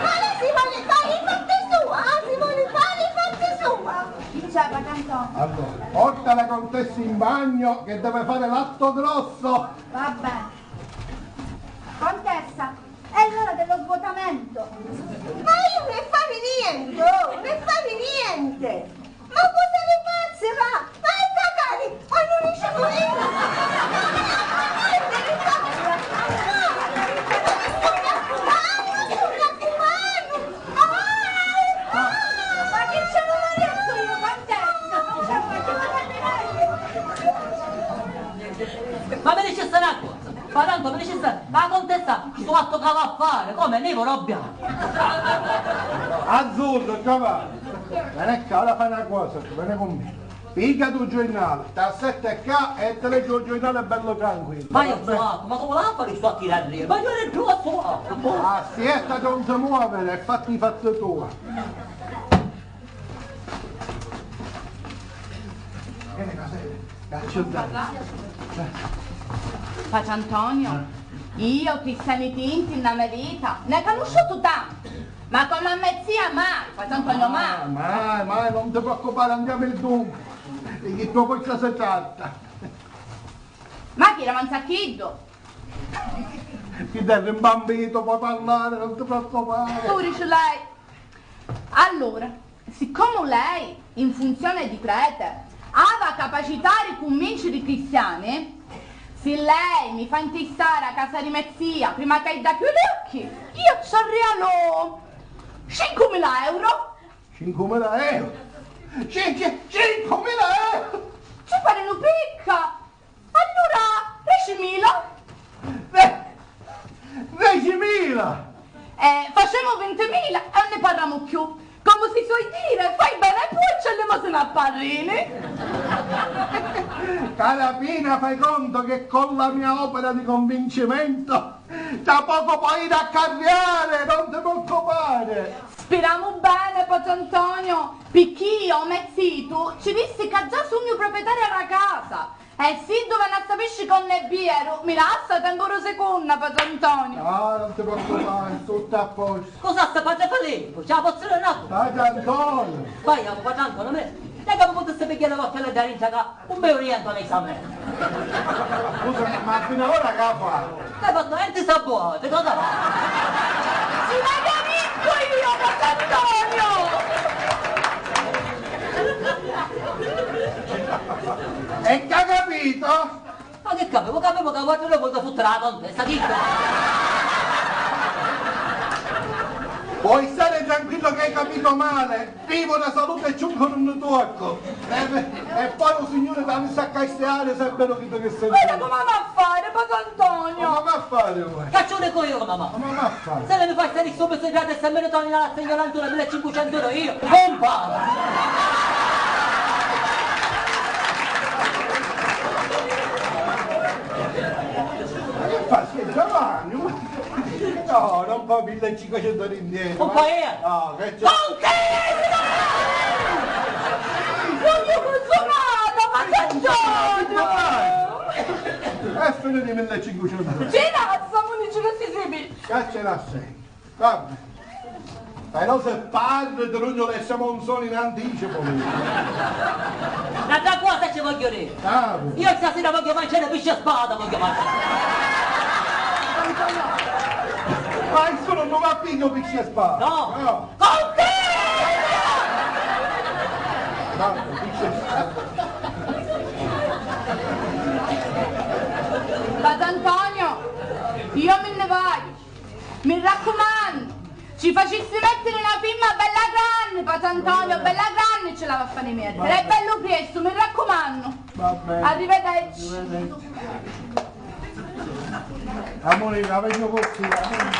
Ma lei si vuole fare i fatti sua, ah, si vuole fare i fatti sua! Chi c'è, Patantò? Allora, porta la contessa in bagno che deve fare l'atto grosso! Va bene. Contessa, è l'ora dello svuotamento! Ma io non ne fare niente, oh, non ne fare niente! Ma cosa ne pazzi, va? Ma è cacari, ma non riesce a morire! Ma che ce l'ho detto io, Contessa? Ma mi dicesse una cosa, ma tanto mi dicesse, ma la contessa sto atto che va a fare, come, nero o bianco? Azzurro, giovane. Ma non è che ora fai una cosa, vieni con me. Pica tu giornale, t'assetti qua e ti leggi il giornale bello tranquillo. Ma io sto atto, ma come la fa sto a tirare lì? Ma io non sto atto. Ah, siesta, non ti muovere e fatti i fatti tuoi. Patrantonio, io cristiani tinti nna me vita ne canusciutu tanti, ma comu a me zia mai, Patrantonio, mai. Mai, mai, non ti preoccupare, andiamo il dunque. Di chi tua cosa si tratta? Ma chi era manzacchiddu? Chi t'è rimbambito, puoi parlare, non ti preoccupare. Tu dici lei. Allura, siccomu lei, in funzione di prete, ava capacità di cunvinciri i cristiani, si lei mi fa intistari a casa di me zia prima ca idda chiudi occhi, io ci arrialu cincumila euro. Cincumila euro? Ci, ci, cincumila euro? Ci parinu picca! Allura, dicimila. Ve-, decimila! Eh, facemu vintimila e non ne parramu cchiù. Comu si suol dire, fai bene ai puocci e limosina a parrini. Cara Pina, fai conto che con la mia opera di convincimento tra poco puoi iri a carriare, non ti preoccupare. Spiramu bene, Patrantonio, picchì io, me zitu, ci dissi ca già sugnu proprietaria dâ casa. E siddu veni a sapisci ca non è vieru, mi lassa tempu dui secunni, Patrantonio. Ah, non ti preoccupare, tutto a posto. Cosa sta, padre Filippo? Ce la pozzu diri na cosa? Patrantonio! Sbagliamu, Patrantonio, me, non è che mi putissi pigghiari la vacchella da dintra ca un bellu rientru all'esame. Scusa, ma fino ad ora che ha fatto? L'hai fatto niente sta buona, cosa fa? Ci la capisco io, Patrantonio! E che ha capito? Ma che capivu? Capivu ca quattru euro poi ti fottu la contessa, chiddu! Puoi stare tranquillo che hai capito male, vivo da salute e ciuncu non ne tocco. E, e poi un signore ti ha messo a castiare, se è vero che te che sei. Guarda come va a fare, Patrantonio! Ma come va a fare, uè? Caccione con io, mamma! Ma come va a fare? Se lei mi fa stare subito in casa e se me ne torna la segnalantura millecinquecento euro io, compa! Ma che fa? Sì, Giovanni, ma no, non fa millecinquecento euro indietro. Compa, eh? No, che c'è? Con che? Voglio consumare, ma che gioia! E fine di millecinquecento euro. Ci lassa, mo dice che si sibi. Che ce la sei? Vabbè. Però se parli di rugno e siamo un solo in anticipo. N'altra cosa ci voglio dire. Ah, io stasera voglio mangiare pesce spada, voglio mangiare. Ma insomma, non va piglio pesce spada. No. No. Con te! No, pesce spada. Patrantonio, io mi ne vado. Mi raccumannu, ci facissi mettiri na firma bella granni, Patrantonio, bella granni, ci la va a fari mettiri. E bellu prestu, mi raccumannu. Va bene. Arrivederci. Arrivederci. Amore, la vedo così, amore.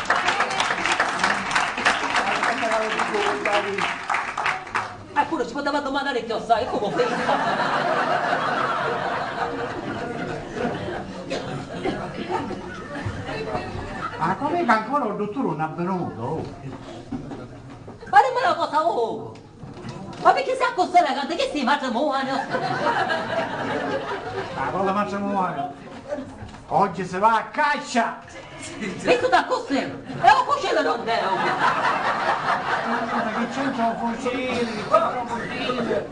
Eppuru ci poteva domandare chi lo sa, e come ho visto? Ma come che ancora il dottore non è venuto? Faremo una cosa, oh! Ma perché sei così elegante? Che sei matrimonio? Ma quale matrimonio? Oggi si va a caccia! Visto da così? E un fucile non è un... Ma che c'entra un fucile? Che c'entra un fucile?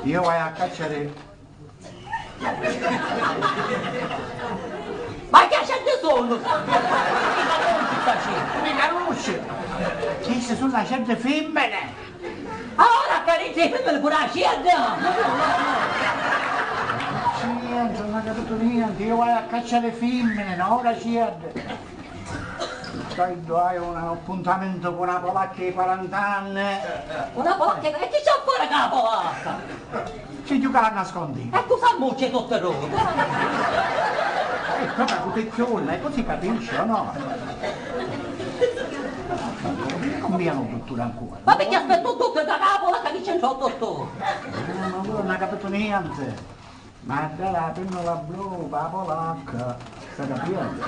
Io vado a cacciare. Ma chi aceddi sono? Mi conosci? Queste sono aceddi femmine. Ora accarezzi i femmini pure aceddi! Non c'è niente, non ho capito niente. Io vado a cacciare femmine, no? Ora aceddi. Poi hai un appuntamento con una polacca di quaranta anni. Una polacca? E chi c'ha a fare con la polacca? Ci giuca a nascondere. E cosa mo c'è tutto roto? E proprio protezione, e così capisci, o no? Non mi hanno tutto ancora. Ma perché aspetto tutto da capo, la camicia in sotto sto? Eh, ma pure non ha capito niente. Ma dai, la pennola blu, la polacca, sta capendo?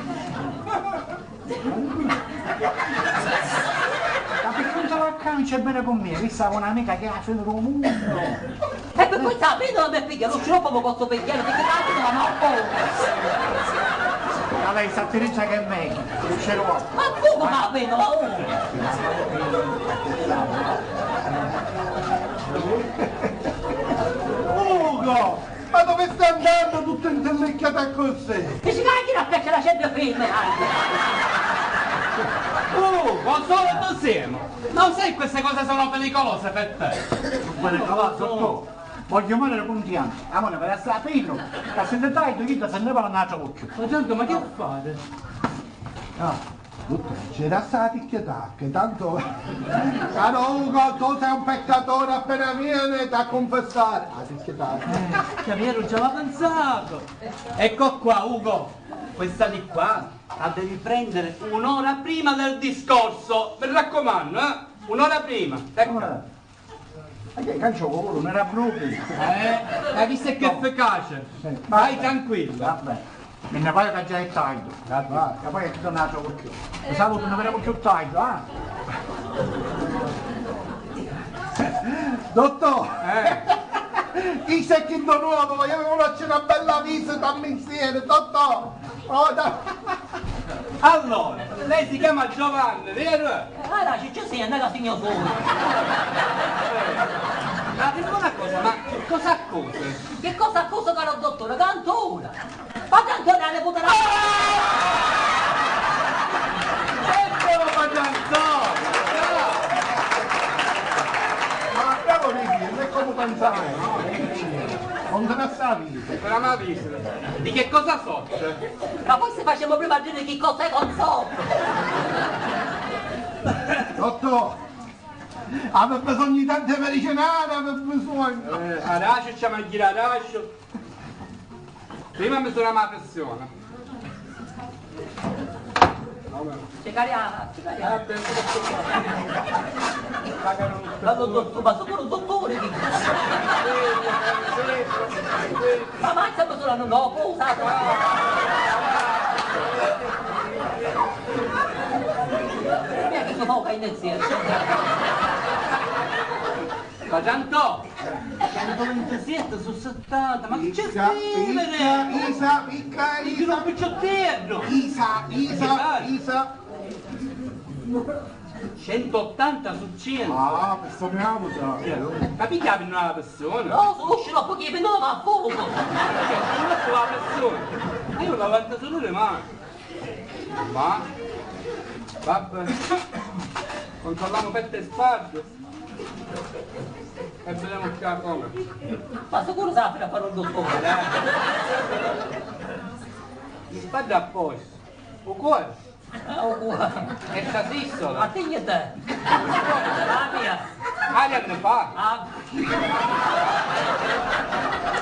Ma perché non te la cacci bene con me? Questa è un'amica che ha finito un mondo. E per questa la pennola mi piglia, lo sciroppo mi posso pigliare, perché la pennola no, oh! Ma lei sa diritto che è meglio, lo sciroppo. Ma come la pennola, oh! Ugo! Ma dove stai andando tutto intellecchiato così? Che si caghi la freccia la gente ferma, dai! Oh, ma solo tu siamo! Non sai queste cose sono pericolose per te! Pericoloso tu? Voglio morire con pianto. Amore, vai a sapere, che se ne dai tu, io se ne vado un'altra voce. Ma tanto, ma che fate? Ah. Dottore, c'era sta picchiata, che tanto... Caro Ugo, tu sei un peccatore, appena viene da confessare. Ah, picchiata. Eh, Javier, non ci aveva pensato. Ecco qua, Ugo, questa di qua la devi prendere un'ora prima del discorso, mi raccomando, eh? Un'ora prima, ecco. Ora. Ma che calcio vuole? Non era proprio. Eh, ma chi sa che efficace? Sì. Vai tranquillo. Vabbè. Me ne vado che già è tardi. Vabbè. Che poi è tutto un altro occhio. Lo saluto, non avremo più tardi, eh? Dottore! Eh. Chi sei che non nuovo? Io voglio una bella visita a mestiere, dottore! Oh, da- Allora, lei si chiama Giovanni, vero? Eh, allora ci, ci sei, non è che signor solo. Ma dimmi una cosa, ma che cosa accusa? Che cosa accusa, caro dottore? Cantura! Ma cantura la puttana! Sempre lo fa canzone! Ma bravo Ricky, non è come pensare, no? Non te ne stavi. Però ma di che cosa soffre? Ma forse facciamo prima a dire che cosa è consorte. Dottore, aveva bisogno di tante medicinali, aveva bisogno. Eh, adagio, ci manca adagio. Prima misuriamo la pressione. Cicariana, cicariana. Ma lo dottu-, ma sono un dottore che... Ma mazza, ma sono, no, cosa? Mira che sono poca in... Fa tanto! Centoventisette su settanta, ma chi c'è scrivere? Picca, picca, picca, Isa, picca, Isa. Io non picciottello! Isa, Isa, Isa. centottanta su cento. Ah, persona bravo, già. Ma picchia una persona? No, sono uscito un pochino, ma a fuoco. Sono una persona. Ma io la guardo solo le mani. Ma, vabbè, controlliamo petto e spalle e vediamo qua come. Ma sicuro sa fare a fare un dottore, eh? Gli sbaglia a posto. O cuore. Ah, o cuore. E sta sistola. A ti niente. Ah, mia. Aria ne fa. Ah.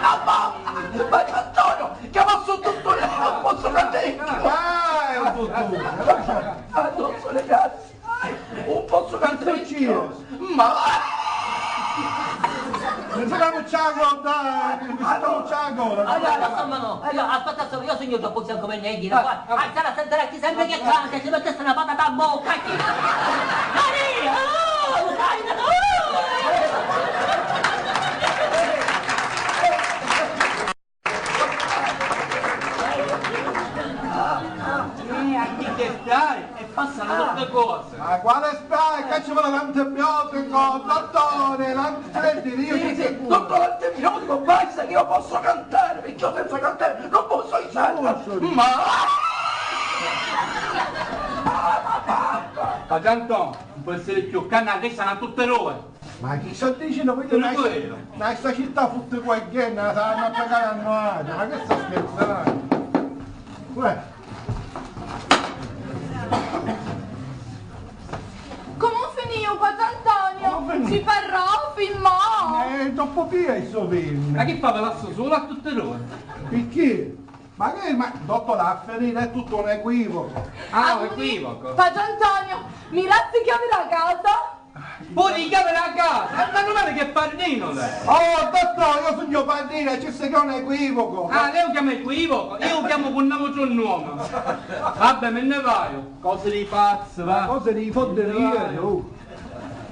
Mamma! Padre Antonio, chiama stu dutturi, non posso cantare più! Ah, è un dutturi! Ah, non sono cazzi! Un posso cantare più! Ma... Nsinamucci a gola, dai, nsinamucci a gola. Aspetta, aspetta, io, aspetta, io sugnu troppu stancu pi nenti, qua. Ah, stai a sentiri chi sempri chi canta, si mettessi na patata a bocca, chi... Maria! Oh, Maria! Oh! Eh, a chi che stai? E passano tutte cose. Ma quale stai? Che ci vuole l'antibiotico, dottore, l'antibiotico. Sì, sì, dottore, l'antibiotico, basta che io posso cantare, perché io senza cantare non posso risalire. Ma... Padre Antò, non può essere più, canna che stanno tutte robe. Ma chi sta dicendo? Quello non è vero. Ma sta città fotte qua e ghenna, la saranno a pagare a noi, ma che sta scherzando? Uè. Comu finìu, Padre Antonio? Comu finìu? Si ferrò, firmò? Eh, troppu piena sto film. Ma chi fa, ve lassu solo a tutte e due? Perché? Ma che, ma dopo la ferita è tutto un equivoco. Ah, un equivoco. Padre Antonio, mi lassi chiamare la casa? Pure i chiavi della casa! E meno male che parlino lei! Oh, dottore, io sugnu padrino, ci sta che è un equivoco! Ah, lei lo chiama equivoco? Io lo chiamo con nome e nome! Vabbè, me ne vado! Cose di pazzi, va! Ma cose di fodderia, oh!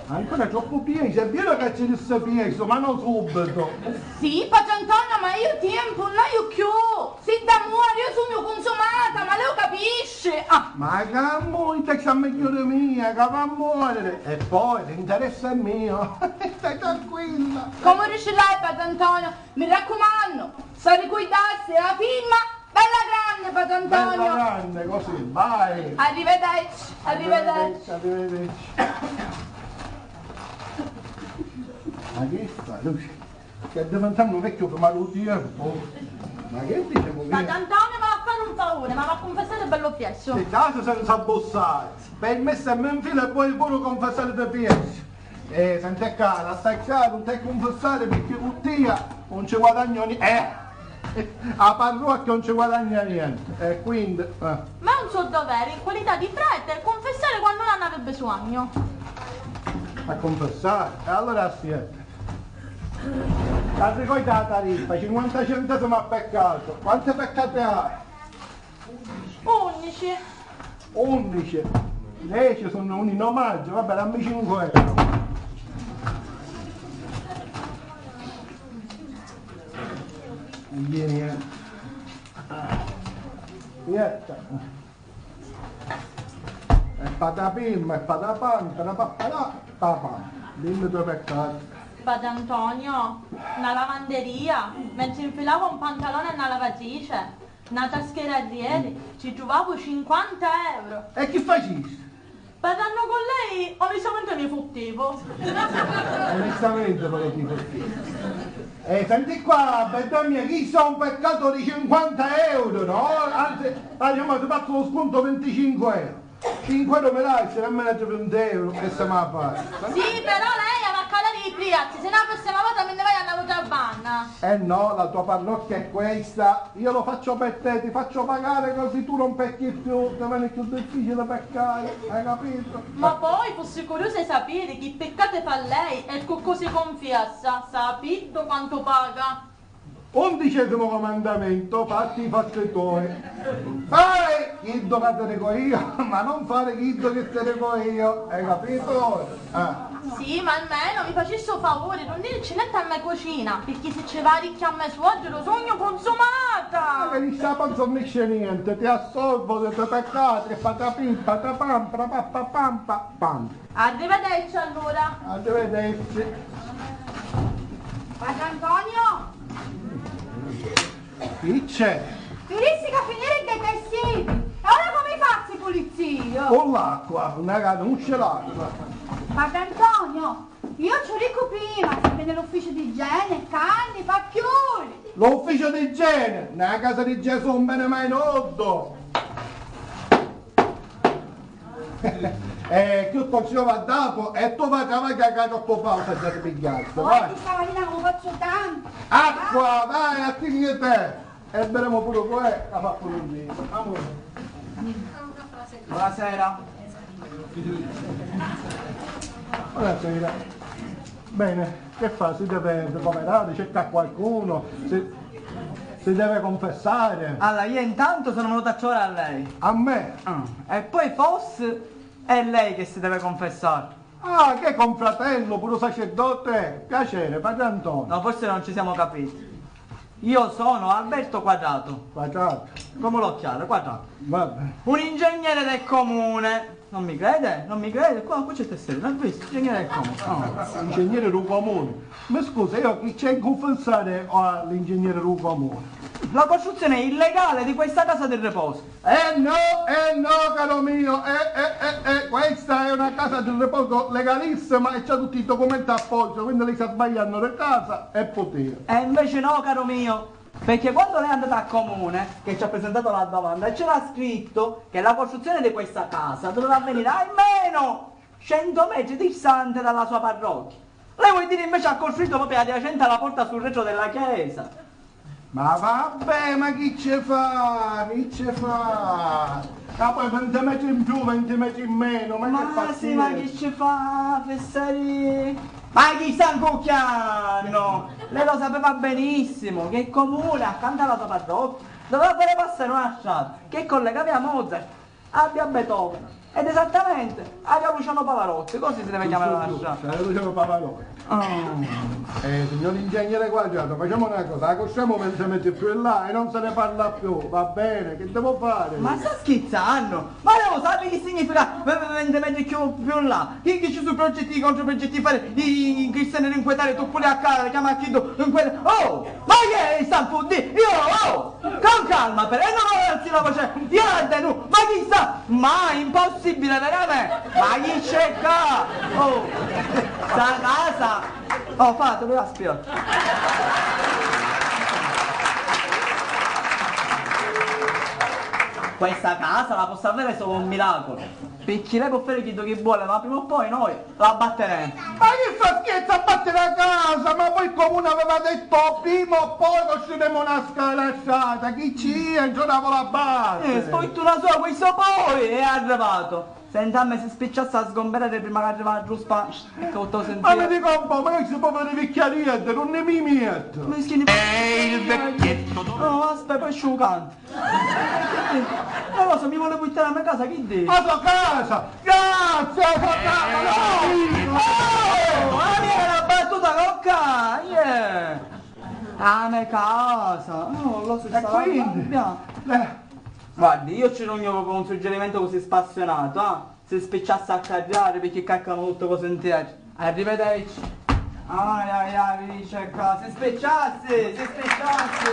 Ancora troppo pieni, se vero che ci disse pieni, ma non subito! Sì, Padre Antonio, ma io tempo non ho più! Si da muore, io sugnu cunsumata, ma lei lo capisce! Ah! Ma che amore, sta megghiore mia, che va a muore! E poi l'interesse è mio, stai tranquilla! Come dici lei, Padre Antonio? Mi raccomando, sta ricordassi la firma, bella grande, Padre Antonio! Bella grande, così, vai! Arrivederci, arrivederci! Arrivederci, arrivederci! Ma che fa, Lucia? Che è diventato vecchio come lo tiempo. Ma che dice? Padre Antonio, ma va a fare un favore, ma va a confessare bello presto. E caso senza bussare. Per me se mi infila e vuoi pure confessare di presto. Eh, senti qua, la stai chiaro, non ti confessare perché con te non ci guadagno niente. Eh, a parrocchia non ci guadagna niente. E quindi, eh. Ma è un suo dovere, in qualità di prete, confessare quando non ne avrebbe bisogno. A confessare? E allora aspetta. Arricogli la tariffa, cinquanta centesimi a peccato. Quanti peccati hai? Undici. Undici? Deci sono un innomaggio, vabbè, dammi cinque euro. Vieni, eh. Niente. E patapim, e patapam, patapapparà, papam. Dimmi i tuoi peccati. Padre Antonio, na lavanderia, mentre infilavo un pantalone a na lavatrice, na taschera arrieri, ci truvavo cinquanta euro. E chi facisti? Parrannu cu lei, onestamente mi futtivu. Onestamente però ti futtivu. Eh, senti qua, bedda mia, chi sta un peccato di cinquanta euro, no? Anzi, dai, ma ti faccio lo sconto venticinque euro. Cinque euro mi dai, se non me ne venti euro e se ma fai. Sì, però lei ha a calare i prezzi, se no la prossima volta me ne vai a un'altra banna. Eh no, la tua parrocchia è questa. Io lo faccio per te, ti faccio pagare così tu non pecchi più, ti viene più difficile peccare, hai capito? Ma poi fossi curiosa di sapere chi peccate fa lei e cu cosa si confiessa, sapiddu quantu paga? Undicesimo comandamento, fatti i fatti tuoi. Fai chiddu ca ti dico io, ma non fare chiddu che ti dico io, hai capito? Ah. Sì, ma almeno mi facissi u favuri, nun diricci nenti a me cucina, pirchì si ci va a ricchià me suocciu, sugnu cunsumata! Ma che sta panza non esce niente, ti assolvo dei tuoi peccati, e patapim, patapam, prapapapam, pa, pam. Arrivederci allora. Arrivederci. Padre Antonio? Chi c'è? Mi dissi ca finiri i detersivi. E ora comu fazzu, pulizio? Cu l'acqua, una canuscia l'acqua. Padre Antonio, io ci dicu prima, si veni l'ufficio di igiene, canni, fa chiuri. L'ufficio di igiene? Nella casa di Gesù non vene mai nuddu. Eh, chiù ti ci va dapu e tu vai travagghia ca troppu pausa già ti pigghiasti, vai. Oggi stamattina non faccio tanto. Acqua, vai, a te. E vedremo pure che è, la fa pure lui. Amore. Buonasera. Buonasera. Bene, che fa? Si deve ricoverare? Cerca qualcuno? Si, si deve confessare? Allora, io intanto sono venuto a trovare a lei. A me? Ah, e poi forse è lei che si deve confessare. Ah, che confratello, pure sacerdote? Piacere, padre Antonio. No, forse non ci siamo capiti. Io sono Alberto Quadrato. Quadrato. Come l'occhiale, quadrato. Vabbè. Un ingegnere del comune. Non mi crede? Non mi crede? Qua, qui c'è tesserina, l'ha visto? Ingegnere del comune. Oh. Ingegnere del comune. Ma scusa, io chi c'è in confessare all'ingegnere del comune? La costruzione illegale di questa casa di riposo. Eh no, eh no, caro mio, eh, eh, eh, eh, questa è una casa di riposo legalissima e c'ha tutti i documenti a posto, quindi lei sta sbagliando di casa e potere. E invece no, caro mio, perché quando lei è andata al comune, che ci ha presentato la domanda, c'era scritto che la costruzione di questa casa doveva avvenire almeno cento metri distante dalla sua parrocchia. Lei vuol dire invece ha costruito proprio adiacente alla porta sul retro della chiesa. Ma vabbè, ma chi ce fa? Chi ce fa? Ma poi venti metri in più, venti metri in meno, ma che fa? Ma sì, ma chi ce fa, Fessari? Ma chi sta incucchianno? Lei lo sapeva benissimo che il comune accanto alla tua parrocchia doveva fare passare una strada che collega via Mozart a via Beethoven. Ed esattamente a via Luciano Pavarotti, così si deve chiamare la strada. Giusto, giusto, via Luciano Pavarotti. Oh. Eh, signor ingegnere Quadrato, facciamo una cosa, la costruiamo venti metri più in là e non se ne parla più, va bene? Che devo fare? Ma sta schizzanno? Ma lei lo sa che significa v-, v-, venti metri più, più in là? Chi, chi ci su progetti, controprogetti, fare i, i cristiani rincuetare, tu pure a casa, chiama a chi tu, rincuetare. Oh! Ma che è sta fuddi? Io, oh! Con calma, però, e non alzi la voce, io la denunciu, ma chi sta? Ma è impossibile, veramente! Ma chi c'è qua? Oh, sta casa! Oh, fatelo, io la spiego. Questa casa la posso avere solo un miracolo, perché lei può fare quello che vuole, ma prima o poi noi la batteremo. Ma chi sta scherzo a battere la casa? Ma poi il comune aveva detto prima o poi costruiremo una scala strata. Chi ci è? Non la vuole abbattere. Eh, sfortuna sua, questo poi è arrivato. Senta, a me si spicciasse a sgomberare prima che arriva a ruspa, che ho sentito. Ma mi dico un po', ma io si può fare vicchiarietto, non ne mi metto. Mischini. È il vecchietto. Oh, aspetta, poi sciucante. Non lo so, mi vuole buttare a mia casa, chi dici? La sua casa! Grazie, la sua casa! No! Oh, ma mica una battuta cocca! Yeah! A me casa! Oh, lo so, e quindi? Eh. Guardi, io ci rugno con un suggerimento così spassionato, ah! Si spicciasse a carriare perché calcano tutto cose in terra. Arrivederci. Ai ai ai, mi dice qua, si spicciassi, si spicciassi.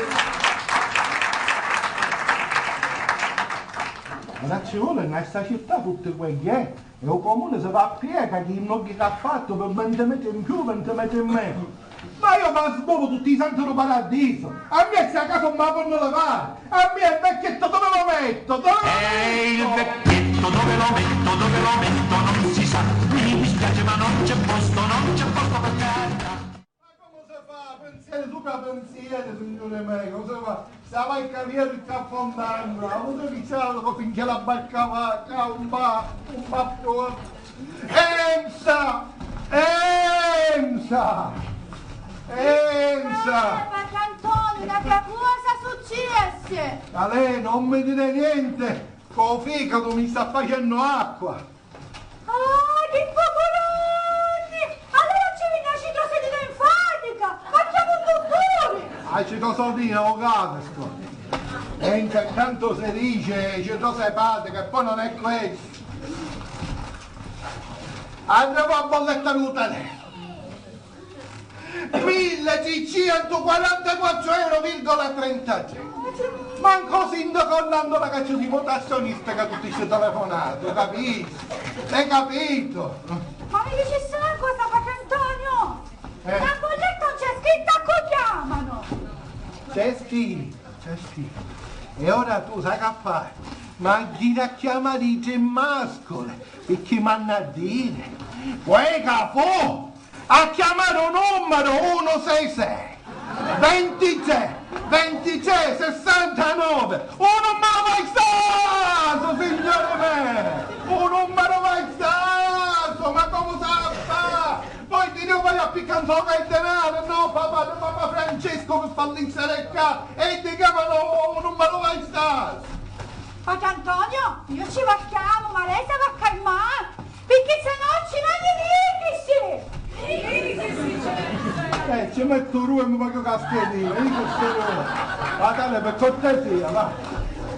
Ma ci vuole in sta città tutti quegli, eh? E u comune si va a piega chi i nnogghi chi ha fattu per venti metri in più, venti metri in meno. Ma io ma sbovu tutti i santi di paradiso. A mia sta casa non me la ponno levare. A mia il vecchietto dove lo metto? Dove lo metto? E il vecchietto dove lo metto, dove lo metto non si sa. Mi dispiace ma non c'è posto, non c'è posto per terra. Ma come si fa? Pensieri sopra pensieri, signore mio, come si fa? Stava il carriere che affondando, ha avuto che c'era dopo finché la barca va, un va, un va più. Enza! Enza! Enza! Ah, padre Antonio, una cosa successe! A lei non mi dire niente, che u fegato mi sta facendo acqua! Ah, chi poculanni! Allora ci venne a citosina linfatica! Ma chiama un dottore! A citosina, o capisco! E intanto si dice citosa epatica e poi non è questo! Andremo a bolletta di telefono. Milletricentoquarantaquattro euro, virgola Sentati, mancu u sindacu Orlando la cacciu si votazionisti ca tutti sti telefonati, u capitu? L'hai capitu? Ma mi dicissi una cosa, Patrantonio? Eh. La bolletta non c'è scritta a cui chiamano! C'è scrittu, c'è scrittu. E ora tu sai che fai? Ma ghiri a chiamari i tri masculi, picchì m'hannu a diri. Poi ca fu a chiamari u numeru uno sei sei, ventitré, ventitré, sessantanove, u numeru vaistasu, signori me! U numeru vaistasu, ma comu sa fa? Poi ti dicu, vai a picca un socu e denari, no, papà, no, papà Francesco, mi fa linzare qua, e ti chiamano un numero vai stars. Patrantonio, io ci va chiamo, ma lei si va a calmare, perché se no ci non gli dici. Eh, ci metto due e mi voglio caschiare, io che sono. Va bene, per cortesia, va.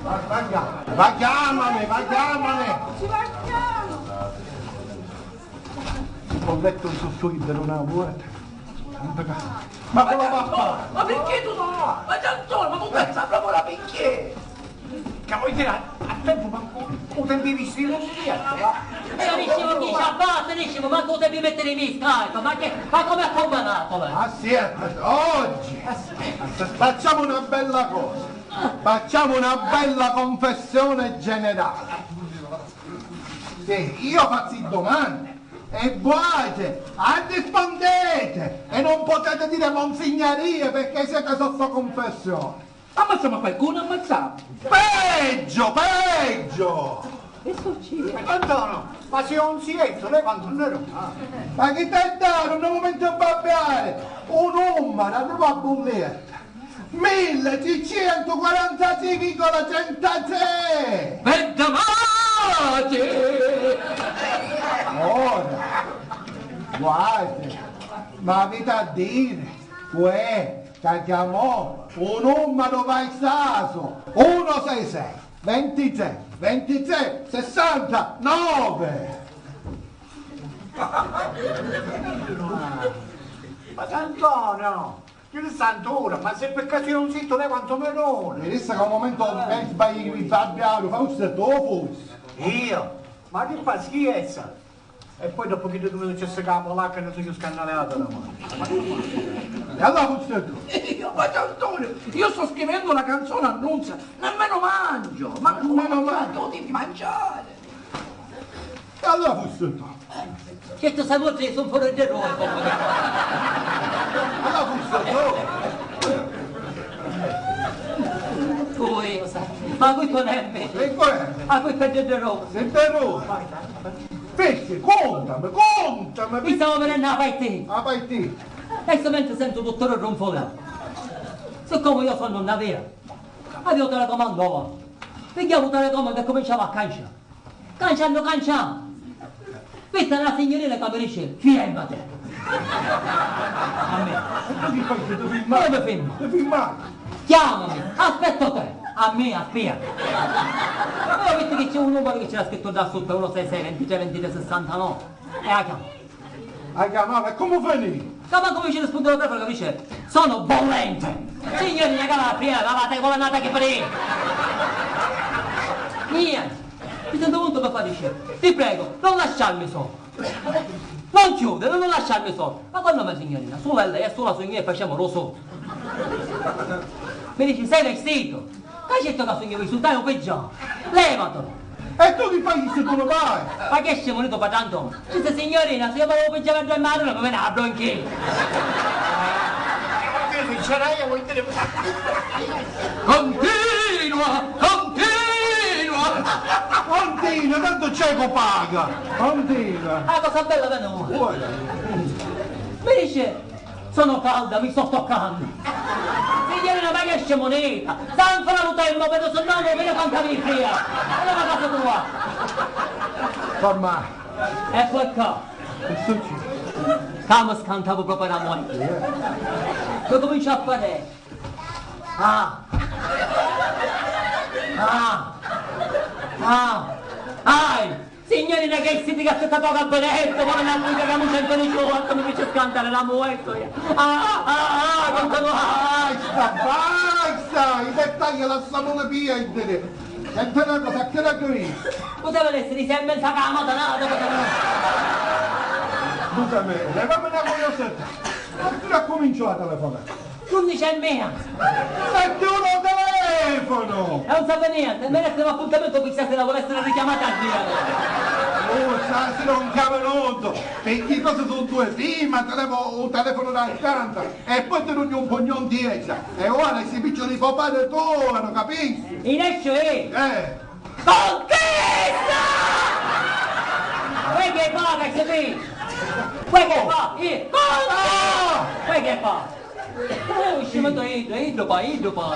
Va, va, va, chiamami, va, chiamami. Ci va chiamo. Ho letto un sussulto per una volta. Ma cosa va a fare? Ma perché tu no? Ma Giantone, ma tu pensa proprio da perché? Che vuoi dire? A tempo, ma u tempu di vestire non si riesce, va? E io dicevo chi ci ha fatto, dicevo, ma tu devi mettere in scarico, ma che, ma come ha combinato, eh? Ah, sì, oggi facciamo una bella cosa, facciamo una bella confessione generale. Sì, io faccio domande e voi rispondete e non potete dire monsignoria perché siete sotto confessione. Ammazziamo a qualcuno, ammazziamo. Peggio, peggio! Che succede? Antonio, ma se non si è, lei quanto ne... Ma chi te dà un momento a babbiare? Un numero, arriva a bolletta. Milletricentoquarantatré virgola trentatré! Bedda mati! Ora, guarda, ma avete a dire, uè, ca chiamò un numero vaistasu, uno sei sei, ventitré, ventitré, sessantanove! Ma Antonio! Chi santura, ma se per caso io non sento lei quanto mi dona? Mi disse che un momento mi sbaglio di Fabiano, fa un stretto, forse. Io? Ma che fa schifo! E poi dopo che tu mi dicessi che la polacca non sono scannaleata da mano. E allora forse tu? Io, ma Antonio, io sto scrivendo una canzone annunzia, nemmeno mangio, ma nemmeno mangio, tu devi mangiare. E allora forse tu? Certo, sta voce sono fuori di roba. Allora forse tu? Poi, ma qui con M. E poi? Ma qui per di roba. È vero? Pesce, contami, contami. Mi stavo venendo a fai te. A fai te. E solamente sento tutto il ronfone. Siccome io sono una vera, avevo telecomando. Pigliavo telecomando e cominciavo a canciare. Canciannu, canciannu. Vitti na signurina ca mi dici: "Firmati." A me. E tu chi fai? Ti firma? Io mi firmo. Ti firma? Chiamami, aspetto te. A me, a spia. Io vitti che c'è un numero che c'era scritto da sotto, uno sei sei ventitré ventitré sessantanove. E la chiamo. La chiamava, e come finì? Ca mancu mi ci rispunni lu telefonu ca dice: "Sono bollente!" Signori, mia cara, la prima, va, va, te vuole andare che per... Niente. Mi sento molto per fare, dice: "Ti prego, non lasciarmi solo. Non chiudere, non lasciarmi solo." Ma quando me signorina, solo lei e sola su me facciamo lo solo. Mi dice: "Sei vestito?" Ca certu ca sugnu vistu, stai u peggiò. Levatulu. E tu chi fai se tu lu vai? Ma che scemu, tu fa tanto? Ci sei signorina, se io volevo peggiare a due mani, non mi viene a bronchi. Io sincerai, vuoi dire... Continua, continua. Continua, tanto c'è che paga. Continua. Ah, cosa bella che non... Vuoi? Mi dice, sono calda, mi sto toccando. Signorina, ma che scemunita! Sta ancora lu tempo, vedo se no, non vedo quanta mi fria. Allora cosa tua? Mamma. Ecco qua. Che succede? Calma, scantavo proprio la moglie. Poi comincia a fare. Ah. Ah. Ah. Ai. Signorina, che siti che aspetta poco a benedetto, vuole una musica che mi sento di giù, mi dice scantare la muetto. Ah, ah, ah, quanto... Basta, basta! Ah, i dettagli lassamuli pierdiri. E te na cosa, che la crisi? Puteva essiri semmenza ca la matanata, puteva essiri. Scusami, levami na curiosità. Ma chi accuminciu a telefonari? Unni c'è mia? Metti uno telefono! E non sape niente, mi resta un appuntamento per stasera, vuole essere richiamata a via. Oh, stasera non chiama nulla, perché cosa sono due? Prima telefono, un telefono da accanto. E poi ti dugnu un pugnu 'n tiesta. E ora sti picciuli po' pari tora, capisci? Inescio, eh! Eh! Contessa! Uè che fa, che si vede? Uè che fa? Eh, contessa! Uè che fa? Oh, scimento, iddu, iddu fa, iddu fa.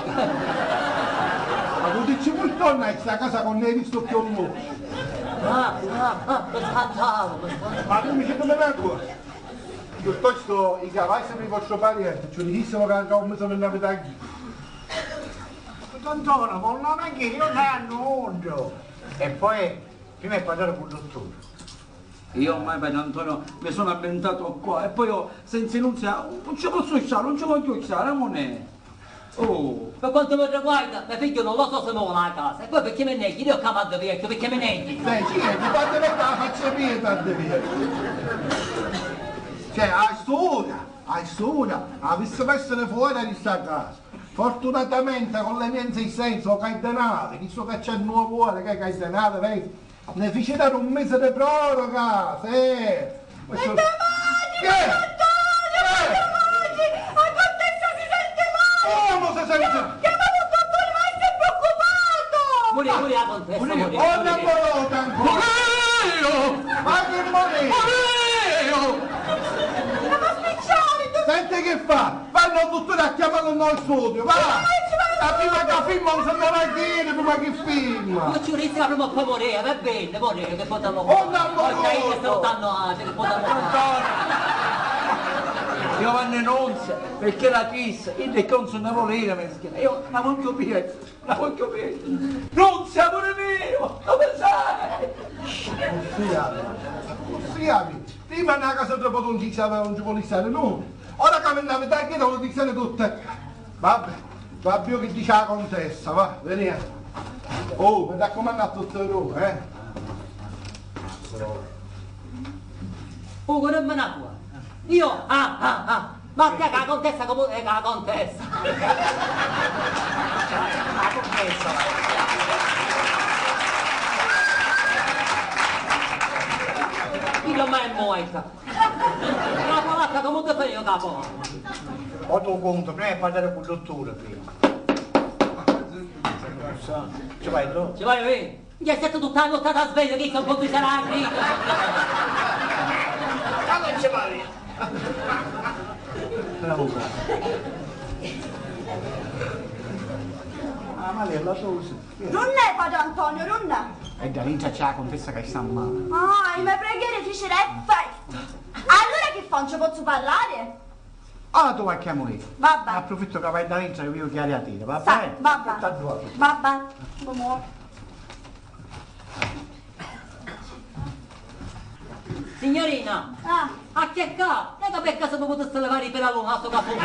Ma tu dici purtonna in sta casa che non hai visto più un uomo. Ah, ah, ah, mi scantavo, mi scantavo. Ma tu mi dici come la tua? Piuttosto i cavai sono i vostri parenti, ci dicessero che anche un mese non avete anche. Antonio, ma non è che io non hanno mondo. E poi, prima di parlare con il dottore. Io ormai, Padre Antonio, mi sono ambientato qua e poi io, senza Nunzia, non ci posso stare, non ci voglio stare, amore. Oh. Per quanto mi riguarda, mio figlio non lo so se mi vuole la casa. E poi perché mi neghi? Io chiamo a vecchio, perché mi neghi? Beh, sì, eh, mi fate vedere la faccia mia, tante via. Cioè, a st'ora, a st'ora, avessimo essere fuori di sta casa. Fortunatamente, con le mie insistenze, o Caidenale, chi so che c'è nuovo ora, che Caidenale, vedi? Ne fici dare un mese di proroga, sì. Ma sta matri, eh, ma dottore, ma sta matri, la contessa si sente male! Come si sente? Chiamate un dottore, ma è preoccupato! Muri, muri la contessa, muri, muri. Oh, una volta ancora! Muri! Ma che muri? Muri! Ma spiccioli, tu... Senti che fa? Vannu al dutturi a chiamallu nno studiu, va! Ma prima ca firma non si ne va a dire, prima che firma! Ma ci vulissi la prima poi morire, va bene, morire, che poi tanno... Oh, no, no, no, no. Sta tanno, ah, che poi tanno... Io vanno in onza, perché la tissa, io che non se ne voleva, mi schiena. Io la voglio bene, la voglio bene. Non siamo nemici, come sai? Così, Prima nna casa troppu non ci stava, non ci vuole stare nulla. Ora ca mi nn'aviti a chiedere, vuole stare tutto. Vabbè, va bene che dice la contessa, va, veniamo. Oh, mi raccomando a tutti voi, eh. Oh, che non me ne vuoi? Io? Ah, ah, ah. Ma che la contessa come, eh, la contessa? La contessa. Io non mi muoio. La polacca, come ti fai io capo? Ho tu conto, prima di parlare con il dottore, prima. Ci vai tu? Ci vai io? Ieri sera tutta la nottata sveglio, che sto un po' di sarà qui. Ma non ci vai. Bravo. Ah, ma lei la so. Non è, padre Antonio, non è. E da lì c'è la contessa che sta male. Ah, i miei preghiere fecero effetto. Allora che faccio? Posso parlare? Ah, tu vai a chiamare. Vabbè. Approfitto che vai da dentro e io chiari a te, va bene? Vabbè. Vabbè. Signorina, ah, a chi è ca? Non è che per caso mi potesse levare i peli a lu nasu ca fu... Che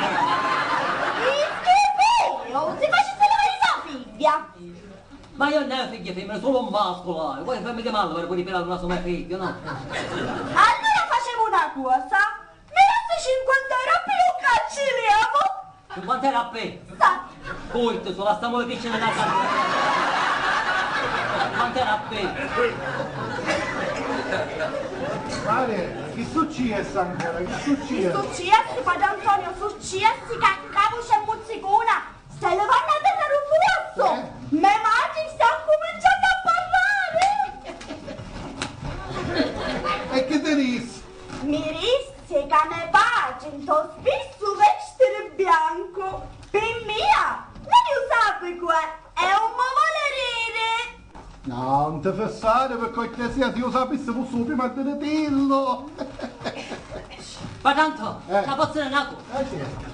schifo! Si facesse levare sua figlia! Ma io non ho figli femmine, solo un mascolo, eh. Poi fammi chiamarlo per poi ripetere una sua figlia, no? Allora facciamo una cosa. Mi date cinquanta euro più che ci levo? Cinquanta euro a pe? Sa. Corto, solo lasciamo le piscine da casa. Cinquanta euro a pe? Maria, che succede ancora? Che succede? Che succede, padre Antonio? Succede che a capo c'è muzzicona. Stai levando a terra un fuosso! Eh? Me matri sta accuminciannu a parrari! E chi ti dissi? Mi dissi ca me patri ntô spissu vestiri biancu. Pi mia, ma lu sapi cu è, e un mi voli riri! No, non ti fissare, per cortesia, se io sapessi fosse prima di dirlo. Ma tanto, eh, la posso dire una cosa? Eh, certo.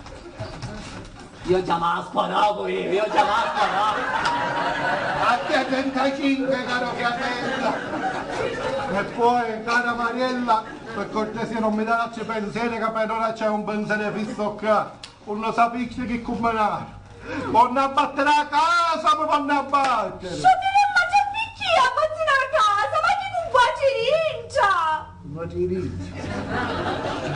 Io già mi la sparavo io, io già mi la sparavo. A te trentacinque, caro fiatello. E poi, cara Mariella, per cortesia non mi darci pensieri, che per ora c'è un pensiero fisso qua. Non lo sapessi che combinare. Vonnu a battere a casa, mi vonnu a battere! Sciopiremma, c'è picchì a battere a casa, ma chi cu vuoi ci rincia? Non ci rincia.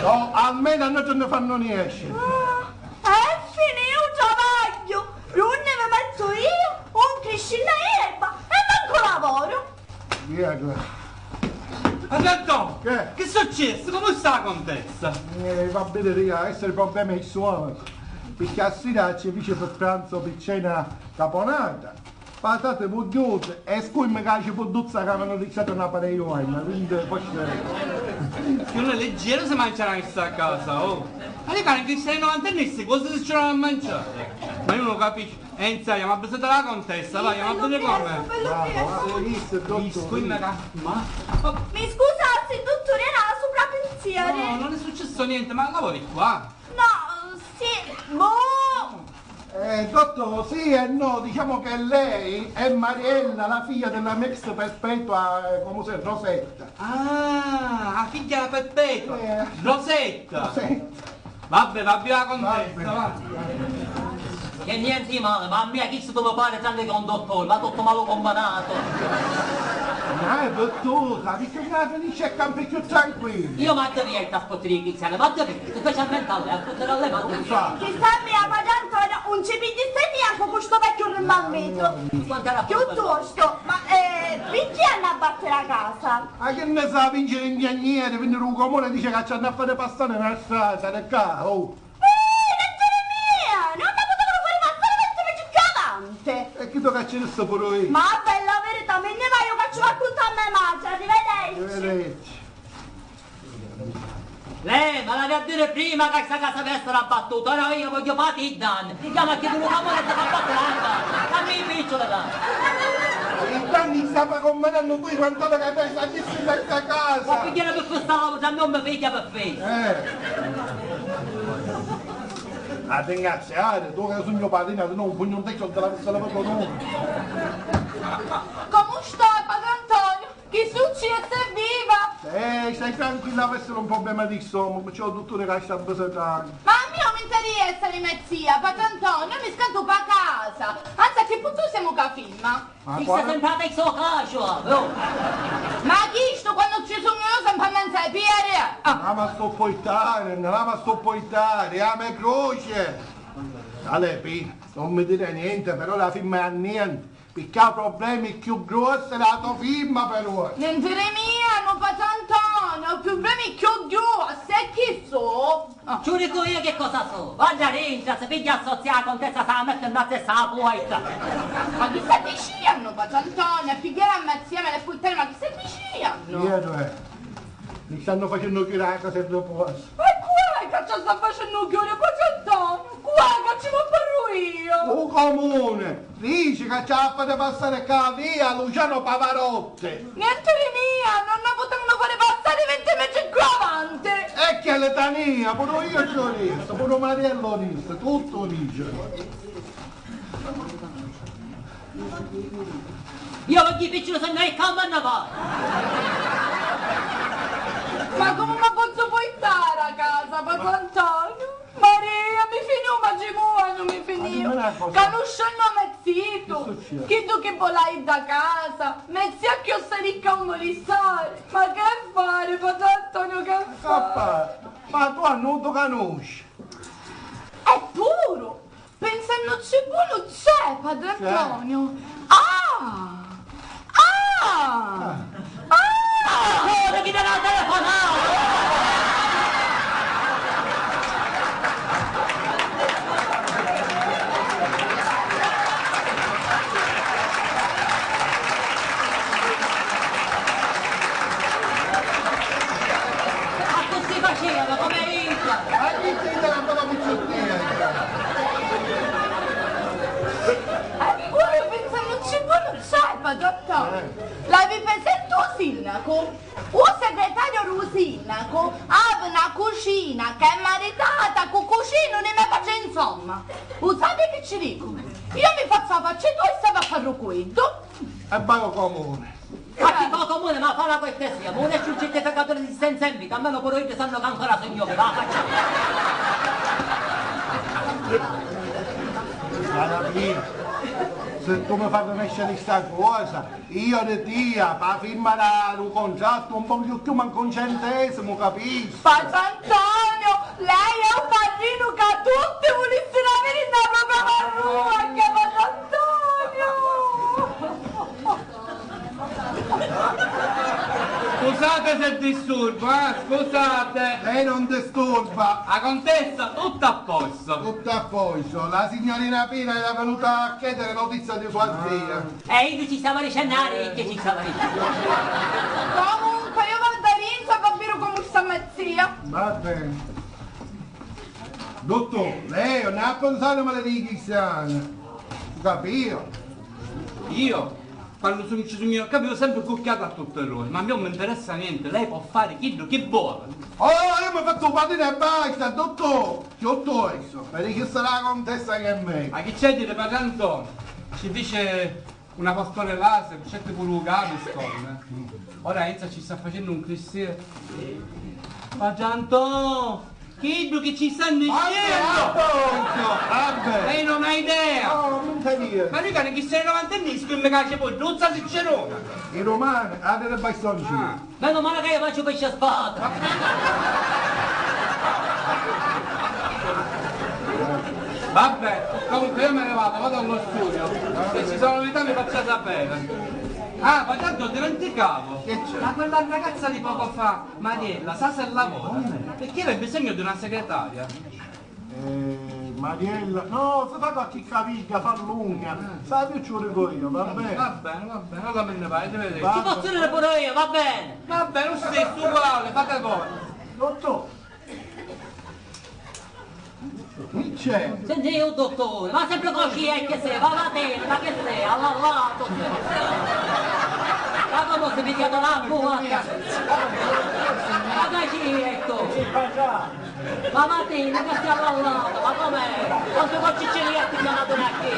No, almeno a noi non ne fanno niente. Ah, è finito il travaglio, non ne metto io, non cresce l'erba e manco lavoro. Via, tu. Adriano, che? Che è successo? Come sta la contessa? Eh, va bene, raga, essere problemi di suono. Perché a sera ci dice per pranzo, per cena, caponata, patate pugghiute e scummi che ci pudduzza che avevano iniziato una pareioina, quindi poi... Più leggero se mangia in sta casa, oh! Ma le cane che stai novantenni, cosa si c'erano a mangiare? Ma io non capisco. Enza, jammu a visitari la contessa, va, jammu a viri comu è. Bravo, hai visto, dottore? Mi scusi, ma... Mi scusassi, dottore, era la soprappensione. No, non è successo niente, ma lavori qua? No, sì, boh. Eh, dottore, sì e no, diciamo che lei è Mariella, la figlia della mia ex perpetua, eh, come si chiama? Rosetta. Ah, la figlia della perpetua. Eh. Rosetta. Rosetta. Vabbè, va via la contessa, va. Che niente di male, ma a mia chi si tu mi pare tranne che un dottore, ma tutto malu combinato. Ma è dottore, perché non la finisce a campi più tranquillo? Io mi addiritto a scuotere i cristiani, mi addiritto, specialmente a lei, a scuotere a lei, ma... Chissà mia, padre Antonio, non ci pigli stai bianco con sto vecchio rimbambito. Piuttosto, ma eh, perché hanno a battere la casa? Ma che ne sa, vincere in pianiere, quindi il comune dice che ci hanno a fare passare una strada, da qua, oh. Eh, lettera mia! Non la potevano fare passare venti metri più avanti! E chi tocca ci sto pure io? Ma bella verità, me ne vado, faccio raccontare a mia madre, arrivederci! Arrivederci. Lei, ma l'avevi a dire prima che sta casa deve essere abbattuta, ora io voglio fare i danni. Chiama chi tu lo fa, ma ti fa battere la casa. Dammi i piccioli, dai. I danni stiamo combinando qui, quanto che adesso ha visto in questa casa. Ma perché non mi fa stare, non mi piglia per fede. Eh. A ringraziare, tu che sei mio padrino, se no un pugno un vecchio te l'avesse lavato noi. Come stai, padre Antonio? Chi succede? Evviva! Eh, stai tranquilla, avessero un problema di stomaco, c'è un dottore che sta visitando. Ma a mia non mi interessa di mia zia, padre Antonio, mi scanto pa casa. Anzi, a che punto siamo ca firma? Ma chi sta sentata in sto cascio, oh? Ma chi sto quando ci sono io sempre annanzi ai piedi? Ah. Ma, ma sto poitare, ma sto poitare, a me croce. Ale, Pina, non mi dire niente, però la firma è a niente. Picchì ha problemi cchiù gruossi dâ to firma, però. Mentri mia, no, padre Antonio, problemi cchiù gruossi, e chi so? Ah. Ci dico io che cosa so. Vaggia dintra, si piglia a so zia, la contessa s'ha mette in mezzo e s'ha puetta. Ma chi sta diciannu, padre Antonio? A pigghiari a me zia me l'è puttari, ma chi sta diciannu? Ieri, eh. Mi stanno facendo chiudere la casa e dopo... E cu è ca ci sta facennu chiudere, padre Antonio? Cu è ca ci vò parru io? U comune dice ca ci ha fatto passare ca via Luciano Pavarotti. Niente di mia, non ne potevano fare passare venti metri più avanti. E che litania, pure io ci ho visto, pure Mariello ho visto, tutto dice. Io voglio i piccini, se no è calma e ne va. Ma come mi pozzu puittari a casa, padre Antonio? Maria, mi finì u matrimonio, mi finì. Ma dimmi una cosa. Canuscennu a me zitu, chiddu chi volai da casa, me zia cchiù sta ricca un molissari. Ma che fari, padre Antonio, che fari? Ma tu a nuddu canusci? Eppuru, pensannucci bonu, c'è, padre Antonio. Ah! Ah! Ah! Ora chi te la telefonata! Accussì faceva, come dice? Ma chi ti dà la parola picciottina? Eppuru, pensannucci bonu, c'è, padre Antonio. L'havi presente u sinnacu? U segretario di u sinnacu havi na cucina ca è maritata cu cucinu di me patri, insomma. U sapi chi ci dicu? Io mi fazzu a facci tua e stavi a parru cu iddu. E vai o comune. Ma chi fa comune, ma fa la cortesia, ma non è un certificato di esistenza in vita, almeno pure io sanno che ancora sogno viva, la faccia. Carabinieri, si tu mi fai conoscere sta cosa, io di tia, pa firmare lu contrattu, non voglio più manco un centesimo, capisci? Padre Antonio, lei è un padrino che tutti volessero avere nella propria parrocchia, Padre Antonio! Scusate se disturbo, eh, scusate. Lei non disturba. La contessa, tutto a posto. Tutto a posto. La signorina Pina era venuta a chiedere notizia di sua zia. E iddu ci stava dicennu, ah, iddu ci stava dicennu. Comunque, io vado a Rinzo e vi avviso comu sta me zia. Va bene. Dottore, lei non ha pensato male dei cristiani. Capito? Io? Quannu sugnu, ci sugnu io, capito, sempre cucchiatu a tutti l'ora, ma a mia non mi interessa niente, lei può fare chiddu chi vuole. Oh, io mi faccio un padrino e basta, dottore! Tutto questo, perché ci sarà la contessa che è meglio. Ma chi c'è di dire, padre Antonio? Ci dice una pastorelasa, c'è pure un capisco. Ora Enza ci sta facendo un cristiano. Padre Antonio! Chiddu chi ci sta niscennu! Vabbè, vabbè, vabbè. Lei non ha idea! No, non te dire. Ma dica, chi sei davanti a niscu, mi piace poi, duzza siccerona! I romani hanno le bastoncine. Ah. Meno male che io faccio pesce spada! Vabbè, comunque io me ne vado, vado allo studio. Se ci sono novità mi faccia sapere. Ah, ma tanto dimenticavo. Che c'è? Ma quella ragazza di poco fa, Mariella, sa se lavora? Perché io ho bisogno di una segretaria. Eh, Mariella, no, si fa qualche caviglia, fa lunga, sa più ci dico io, va bene? Va bene, va bene, allora me ne vai, arrivederci. Ci posso dire pure io, va bene? Va bene, lo stesso, uguale, fate voi. Dottore, chi c'è? Senti, io dottore, ma sempre così è che sei, va, va bene, ma che sei, all'allato sei. Ma come si piglia l'acqua? Ma che ci hai detto? Ma Martina, che stai parlando? Ma com'è? Quanto porci ci riesci chiamato da chi?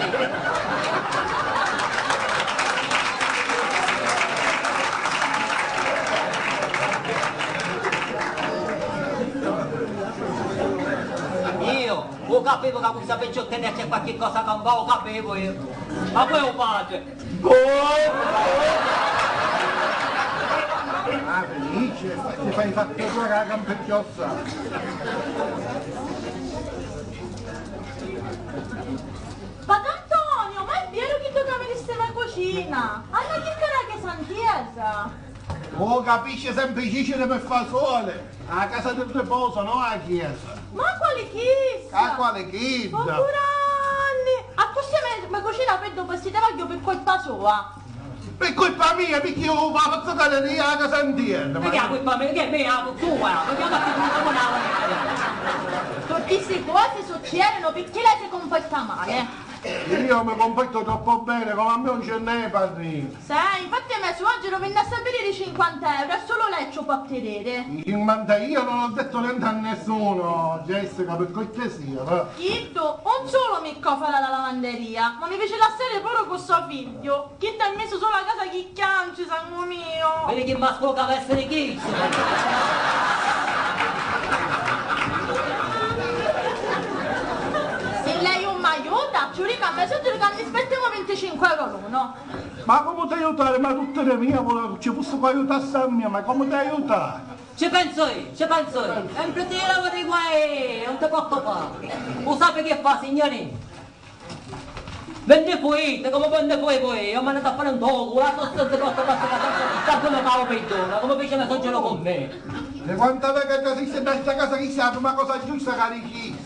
Io? Lu capivu ca cu sta picciottedda c'è qualchi cosa ca non va, lu capivu io. Ma poi u patri. Ah, Felice, ti fai fatto tu la gamba chiossa. Padre Antonio, ma è vero chi tu camini sistema cucina? Anna chircare a casa in chiesa. Oh, capisci sempre Cicile per fa sole. A casa di riposo, no a chiesa. Ma quali chiesa? A quale chiesa? Pover'anni! Accussì me, me cucina piddu vestiti vogghiu pi colpa sua. Pi colpa mia, picchì io fa fazzu cadere a casa intierra. Ma che è colpa mia? Che è mia la tua? Ma che ho fatto una. Tutti sti cosi succedono picchì lei si comporta male. Io mi comporto troppo bene, come a me non ce n'è padrino. Sì, infatti me suocero vinni a sapere di cinquanta euro e solo lei ci può credere. I cinquanta io non ho detto niente a nessuno, Jessica, per cortesia, va. Chiddu, un solo mi cofala la lavanderia, ma mi fece lassare pure con suo figlio. Chiddu ha messo solo a casa chi chianci, sangue mio. Vedi chi mascolo che avesse di chi? Se lei non mi aiuta, ci dico a me suocero che mi spettemo venticinque euro l'uno. Ma come ti aiutare? Ma tutte le mie, ci fosse che aiutassi a mia, ma come ti aiutare? Ci penso io, ci penso io. Sempre ti lavo di guai, non ti porto fa. Lo sapete che fa, signori? Venne fuori, come venne fuori voi? Io mi andate a fare un toco, la sostanza che ho fatto, tanto mi pago per giorno, come fece mio suocero con me. E quanta vecchia che esiste da sta casa che siamo, ma cosa giusta che dici?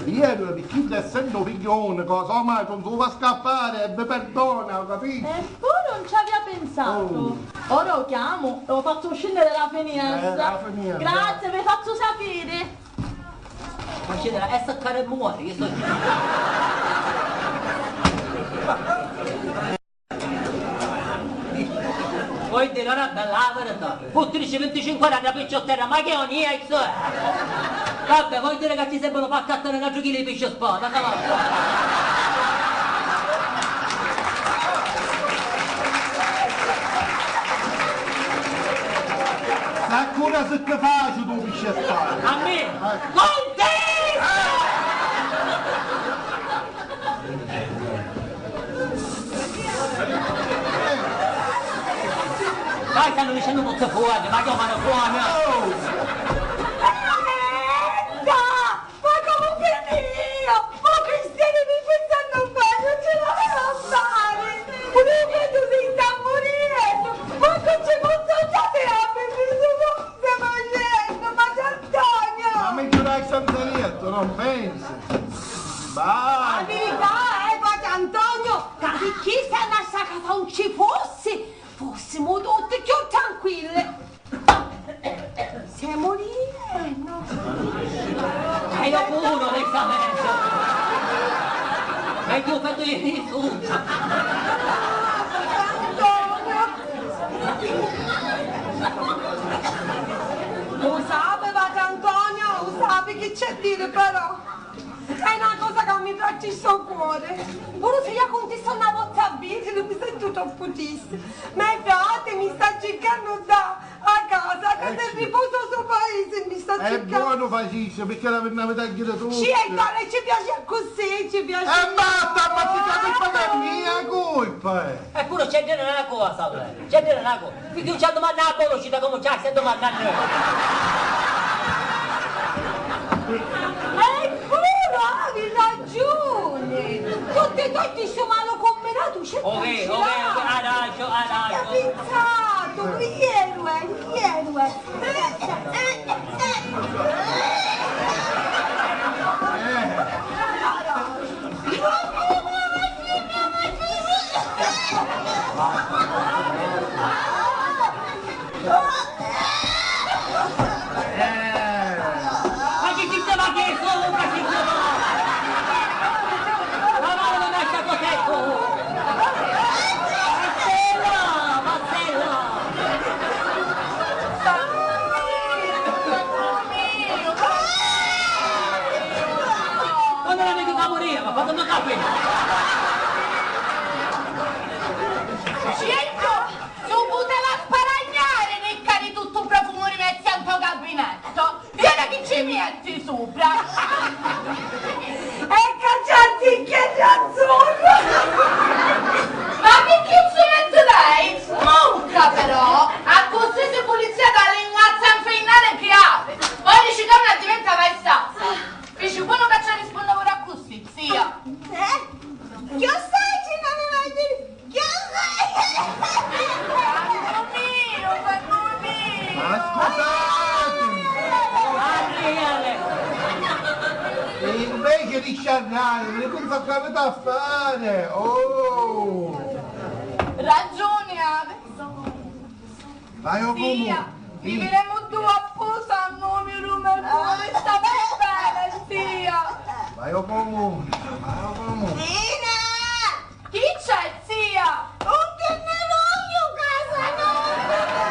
Io, perché essendo figlio unico, so mai, non si fa scappare, e mi perdona, lo capisci? Eppure non ci aveva pensato. Oh. Ora lo chiamo e lo faccio scendere dalla finestra. Eh, dalla finestra. Grazie, vi faccio sapere. Ma scendere, e saccare e muore, io so. Vuoi dire, ora bella la verità. Fottrici vinticinque anni a picciottera, ma che ogni ex è? Vabbè, vuoi dire che ci servono per accattare un altro chilo di pesce spada, cavallo? Sa ancora se ti faccio tu pesce spada? A me? Eh. Contessa! Eh! Dai, stanno dicendo tutte fuori, ma chiamano fuori! Eita! Ma comu finìu? Ma Cristiani mi pensa non bagno, ce l'aveva a fare! Pure io credo si sta morendo! Ma che ci posso dare a me? Mi sono se morendo, ma Antonio! Ma mi giurai San Benedetto, non pensi! Basta! La verità è, padre Antonio, che se a sta casa non ci fosse, fossimo tutti più tranquilli. Semu lì, eh, no? E io pure, onestamente. Meglio che tu. Antonio. Lo sape, padre Antonio, lo sape chi c'è dire, però. È una cosa che mi trattisce il cuore. Pure se io contessi una volta a vita, non mi sento troppo triste. Ma il frate mi sta cercando da a casa, a casa di riposo al suo paese, mi sta cercando. È buono facisse, perché la vennava a tagliare tutto. Sì, e tale, ci piace così, ci piace. E basta, ma si capisce che è mia colpa, eh. Eppure c'è dire una cosa, c'è dire una cosa. Perché non ci ha domandato a voi, ci da come ci stai domandando. Eppure avevi ragione. Tutti e due ti sto male combinato, c'è. Ok, ok, ok, hai ragione, hai ragione. Che pensato, ieri, ieri. Ma chi sistema che è solo un casino? La mano non lascia cos'è tu? Marcella! Marcella! Quando la vedo da morire, ma quando mi capi? Scienzo! Subutela a sparagnari, ricca di tuttu un profumu di mezzi a nto gabinetto. Viola chi ci metti supra? E cacciati che razzurro! Ma che cazzo mezzo dai? Smucca però! Accussì si pulizia da l'ingazza infernale che ha! Poi dici che non diventa mai stata! Dici, buono che ci rispondeva pure accussì, zia! Eh? Chi lo sai ci non è mai Santo mio, santo mio! Ma scusatemi! Arrivederci. E invece di sciarrare, perché mi fa capire a fare? Oh! Ragione ave. Vai o comu? Sia, viviremo due a posa a nome di Mercurio, sta bene, sia! Vai o comu? Vai o comu? Sina! Chi c'è, zia? Un tinnirugghiu casa nostra!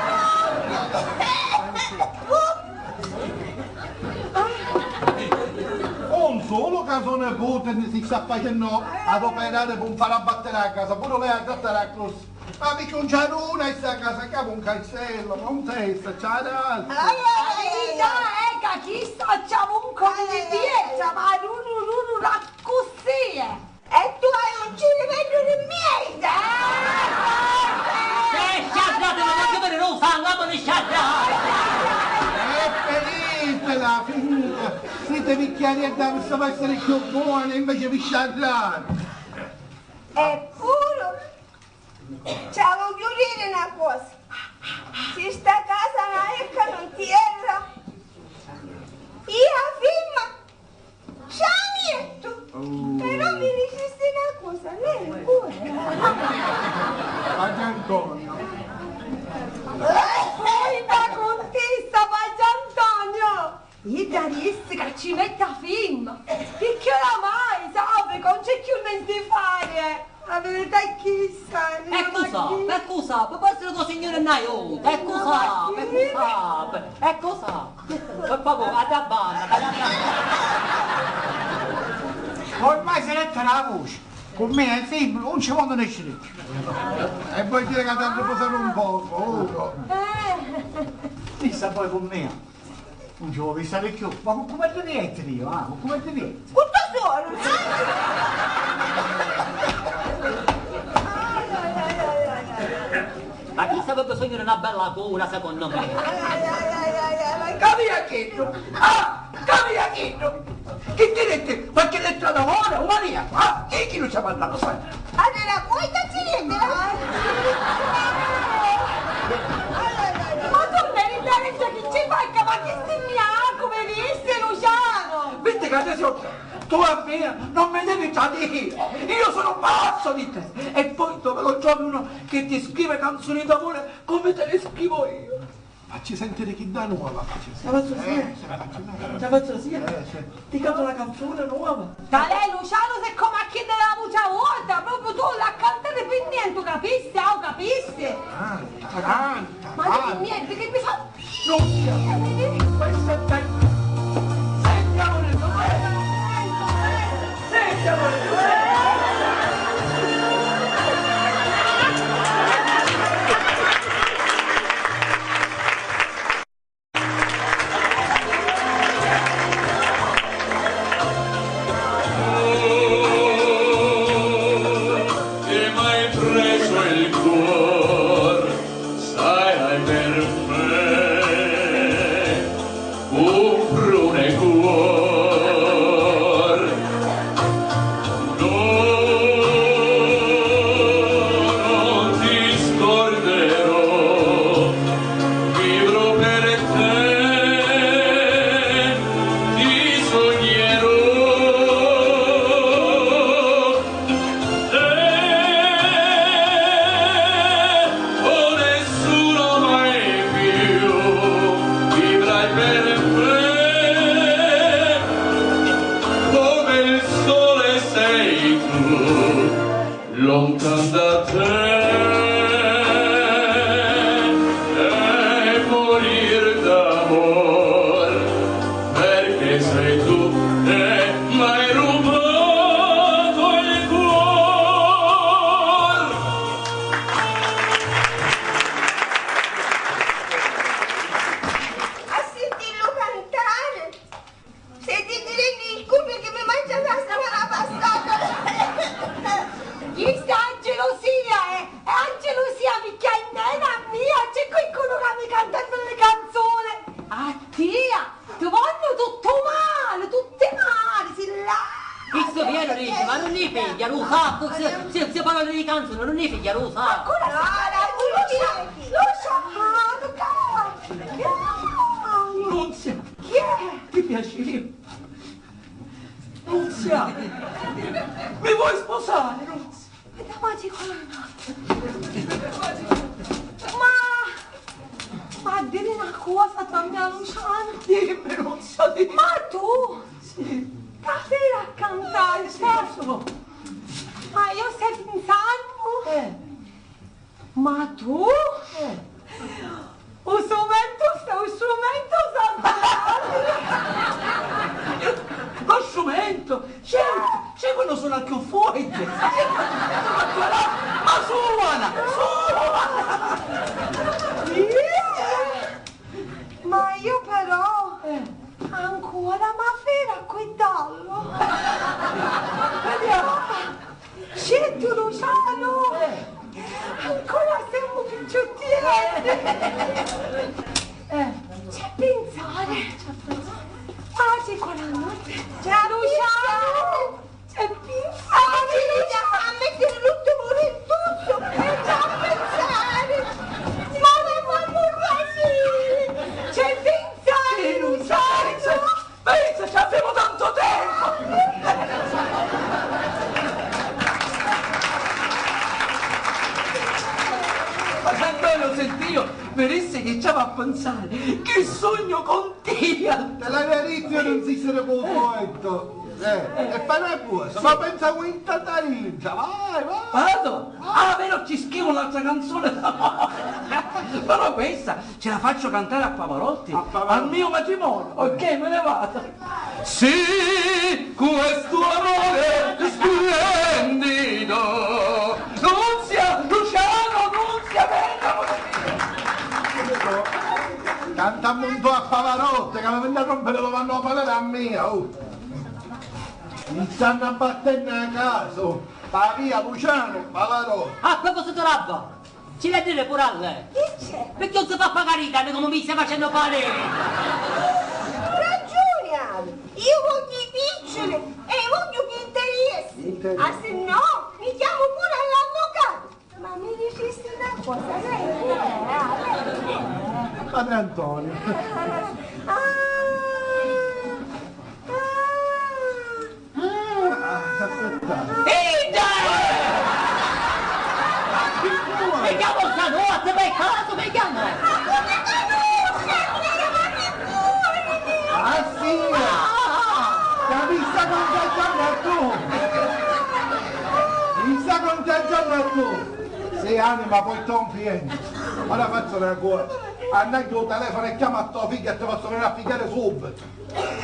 Un sulu ca so niputi si sta facennu adoperari pi un fari abbattiri a casa, puru lei a trattari accussì. Ma picchì un c'è una in sta casa ca un castello, ma un testo, c'è altro. La verità è ca chista c'ha un comu di pietra, ma ruru ruru raccussì è. E tu hai un ciriveddu di mierda! Eh, sciarrate, ma perché mi rosa, andate a sciarrare! E finitela, finita! Site vicchiariedda, non si può essere più buoni, invece vi sciarrate! Eppuru, ci vogghiu diri na cosa, si sta casa non è canutierra, io a firma Sciamiettu! Oh. Però mi dicisti na cosa, lei pure. Padre Antonio. Poi da contista, Padre Antonio! Io da disse che ci metta firma, perché oramai, sape, non c'è più niente da fare. La verità è chista, e cosa? E cosa? Può essere tuo signore Naiuto, e cosa? E cosa? E cosa? Per favore, vada a banda, vada a banda. Ormai si letta la voce. Con me è simile, non ci vogliono essere più. E vuol dire che ha da riposare un poco, ora. Chissà poi con me. Non ci vuoi pensare più. Ma con come ti vieni io, ah? Con come ti vieni? Con tua suora, non sai? Ma chi sarebbe Viri na bella cura, secondo me. Capì a chiddu? Ah! Capì a chiddu? Chi ti detti? Qualche lettera d'amore, un maniaco, ah! Chi chi lu ci ha mandato, sai? Allora, vuoi che ci rende? Ma tu vedi, Teresa, chi ci fai? Ma chi stai mia, come dici, Luciano? Vedi che adesso tu a me non mi devi tradire, io sono pazzo di te. E poi dove lo trovi uno che ti scrive canzoni d'amore come te le scrivo io? Facci sentire chi dà nuova, facci sentire. La faccio sì. Eh, sì, facci sentire. La faccio sì. Eh, sì. Ti canto la canzone nuova. Talè, Luciano, siccome a chi della voce vuota, proprio tu la cantare per niente, capisci? Ah, capisci? Canta, canta, ma canta. Niente, che mi fa... Nunzia, questa è bella. Senti, amore, dov'è? Senti, amore, dov'è? Ti m'hai preso il cuor, sai, hai per me un prune cuor. No, non ti scorderò, vivrò per te, ti sognerò. Eh, oh, nessuno mai più vivrai per me, come il sole sei tu, lontan da te e morir d'amor, perché sei tu che m'hai rubato il cuor. A sentirlu cantare, sentite il cuore che mi mangia la settimana passata. Chista è gelosia, eh! È gelosia, picchì a nena mia c'è qualcuno che mi canta le canzoni. A tia! Ti vonnu tuttu mali, tutti mali, si là! Chistu veru dici, ma nun ni pigghia lu saccu, si, si, si parla di canzoni, nun ni pigghia lu saccu. Ancora saccu, Lucia, Lucia, ah, tu ca-, Nunzia, chi è? Ti piaci? Nunzia, mi vuoi sposare, Nunzia? Aspetta, ma dico, ma, ma dimmi una cosa, tu, mia Luciana. Dimmi, Nunzia, dimmi. Ma tu? Sì. Che fai a cantare? Sì, lo so. Ma io stai pensando? Eh. Ma tu? Eh. U strumentu, u strumentu sa... Lo strumento? Certo, c'è quello suona più forte. Ma suona, suona. Ma io però... Eh. Ancora ma fera a quiddarlo? Vediamo. Senti, Luciano! Eh. Ancora siamo picciottielli! Eh. C'è pensare! Pace con la notte! C'è Luciano! C'è pensare! A mettere l'ultimo rintuzzo! E c'è pensare! Ma non vorrei! C'è pensare, Luciano! Pensa, ci abbiamo tanto tempo! Ma quando lo sentì io, mi disse che ci aveva a pensare, che sogno con tia! Te l'aveva detto io non si sarebbe poeto! Eh, e fai una cosa, ma pensa quinta taringia, vai, vai! Vado? Ah, vero, ci scrivo un'altra canzone? Però questa ce la faccio cantare a Pavarotti, a Pavarotti, al mio matrimonio, ok, me ne vado. Sì, questo amore splendido, Nunzia, Luciano, Nunzia, venga, amore mio. Cantammu un po' a Pavarotti, che mi venne a rompere, lo vanno a valere a mia, oh. Mi stanno abbattenno a caso, pa via Luciano, Pavarotti. A proposito d'abba, Ci l'ha a diri puru a lei. Chi c'è? Picchì 'un si fa pagari i danni comu mi stai facennu fari? Ragiuni havi! Iu vogghiu i picciuli e vogghiu chi interessi. Interessi. Ah, si no, mi chiamu puru all'avvocatu. Ma mi dicisti na cosa, lei chi è? Ah, lei chi è? Padre Antonio. Ah, ah. Ah, aspetta. Idda! Mi chiamu stanotti, mi casu, mi chiamu! Ah, sì! Ah! Ca mi sta contagiannu a tu! Mi sta contagiannu a tu! Sì, anima, poi sto un cliente. Ora fazzu na cosa. Annacchiu u telefono e chiamu a to figghiu e ti fazzu veniri a pigghiari subitu.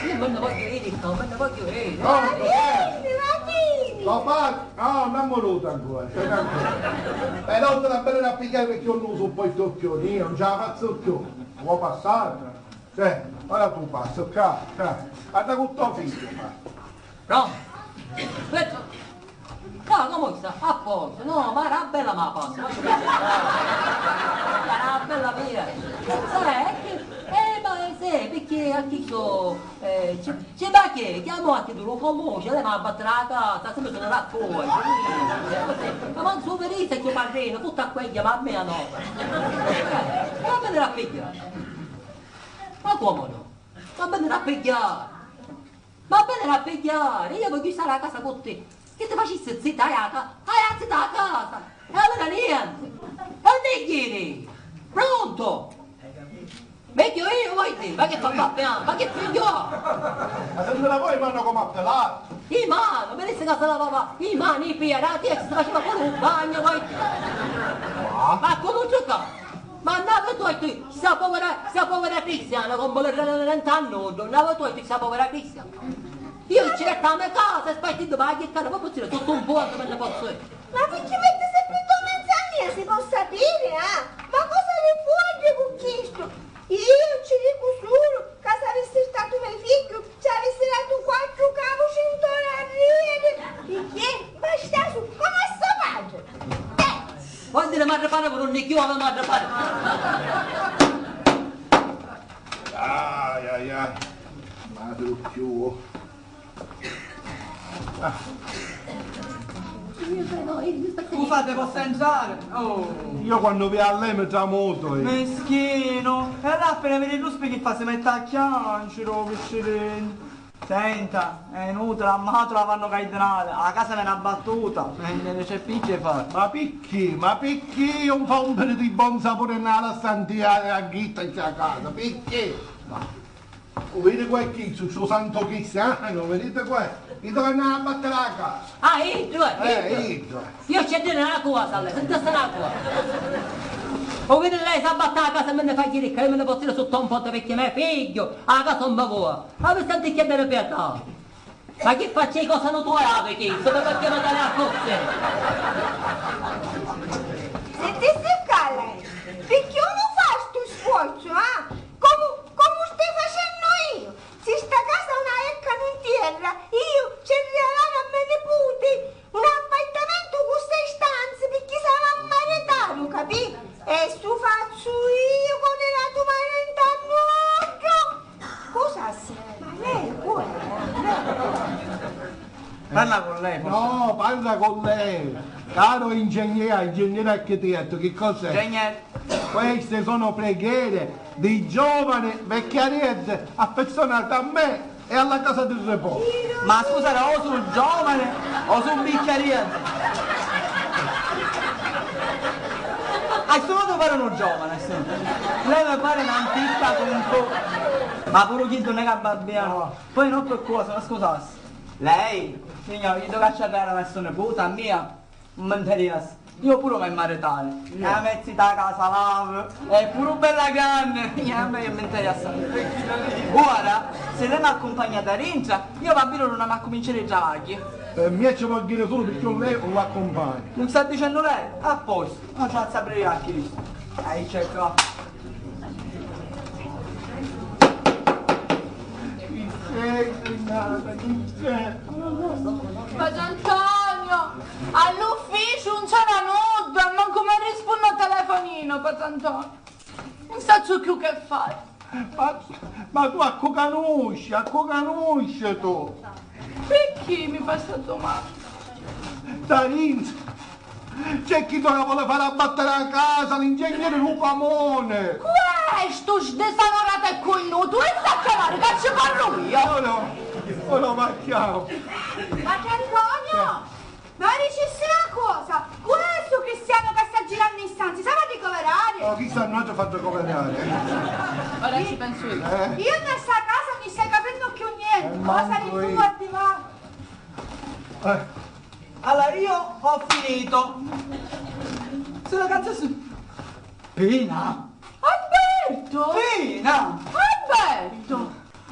Io me ne voglio iri, io me ne voglio iri. No, ma vieni, ma vieni! Papà, no, non è venuto ancora, c'è ancora. Però te la bella da pigliare perché io non lo sopporto più, io non ce la faccio più. Vuoi passare? Cioè, ora tu passi, qua, qua. Guarda con tuo figlio, qua. Pronto? Aspetta. No, come sta? A posto, no, ma era bella ma passa, ma era bella mia. Sai, è che, eh, ma sì, perché a chi so, eh, c'è, c'è ma che, chiamo anche tu, lo conosci, lei mi ha battuto la casa, sempre sono racconti, ma non so per isso che parlino, tutto a quella, ma a me no. Eh, ma me la piglia. Ma come no? Ma me la piglia. Ma veniri a pigghiari, io vogghiu stari a casa cu te. Chi ti facissi zita, hai a ca-, hai a zita a casa. E allora niente. E non è ieri. Pronto? Megghiu io, vuoi dire? Ma che fa, fa piano? Ma che figlio? Ma se non la vuoi, mano come appellare? I mano, mi disse che se lavava i mani, i piedi, la testa, si faceva pure un bagno, vuoi dire? Ah. Ma come giocare? Ma andava tu e tu, sta povera, sta povera cristiana, con vuole rentare a nulla, andava tu e tu, sta povera cristiana. Io ci resta a me casa, spartendo ma che cara, ma posso dire, tutto un buono, me ne posso dire. Ma perché metti sempre tu mezzo a mia, si può sapere, ah? Ma cosa ne vuoi di con chisto? Io ci dico solo che se avessi stato mio figlio, ci avessi dato quattro cavuci intorno al ride. Perché? Basta su, come sto padre. Eh! Vuol dire madre pane pure un nichiuolo, madre pane. Ai, ai, ai. Madre più. Ah. Scusate, posso entrare? Oh. Io quando vi allemo tramuto io. Meschino. E allora appena vedi il ruspo che fa? Si mette a chiangere, oh, picciriddu. Senta, è inutile, a matula la fanno cai denari, la casa vene abbattuta, e non c'è più che fare. Ma picchì? Ma picchì non fa un periodo di buon sapore nella stantia e a ghitta in sta casa? Picchì? Ma, u vidi qua chi, su, su santo cristiano, vedete qua? Dite che andava a battere la casa. Ah, iddu, eh, eh, iddu. Iddu. Io c'è dire una cosa a lei, sentisse una cosa. O vedi lei, si abbatte la casa e me ne fa ricca, io me ne posso dire sotto un ponte perché me figlio, la casa non mi vuole. Ma mi senti che deve pietà? Ma chi faccio i cosa non tu hai che sto perché non dai a cose? Sentisse qua lei, perché uno fa sto sforzo, ah? Come, come stai facendo io? Se sta casa una ecca non tierra, io ci rialare a me niputi un appartamento con sei stanze, perché sarà maritato, capì? E stu fazzu io con la tua marenta nuovo. Cosa si? Ma lei vuole? Parla con lei, forse. No, parla con lei. Caro ingegnere, ingegnere architetto, che cos'è? Ingegnere. Queste sono preghiere di giovane vecchiaredde affezionata a me e alla casa di riposo. Ma scusa, o su giovane o su bicchiariedde? Hai solo da fare un giovane, sì. Lei mi pare un'antica con un po'. Ma pure chi non è che babbia, no. Poi non per cosa, ma scusassi. Lei, signore, io devo cacciare la persona puta mia. Non mi interessa. Io pure mi maritare. E la mezzita a casa lava. È pure bella grande. E a me mi interessa. Ora, se lei mi accompagna da dentro, io va bene non mi accominciare i travagli. Per me ci vuol dire solo perché lei non l'accompagna. Non sta dicendo lei? A posto. Non ci la saprei a chi. Dai, c'è qua. Chi sei, Renata? Chi c'è? Padre Antonio, all'ufficio non c'era nulla, manco mi risponde al telefono. Patr'Antonio, nun sacciu cchiù che fari. Ma, ma tu a cu canusci, a cu canusci tu? Picchì mi fai sta dumanda? Ddà dintra c'è chiddu ca voli fari abbattiri a casa, l'ingegneri dû comuni. Cu è stu sdisanuratu e cunnutu? E sa chiamari ca ci parru io! No, no, no, no, ma chiamu. Patr'Antonio! Ma dicissi na cosa, cu è stu cristianu ca sta girannu i stanzi? S'havi a ricoverari? No, chista nun havi a fari ricoverari, eh. Ora ci pensu io. Eh? Io nta sta casa nun mi stai capennu cchiù nienti, cosa di tutti, va? Eh. Allora, io ho finito. Sono canzone su... Pina! Alberto! Pina! Alberto!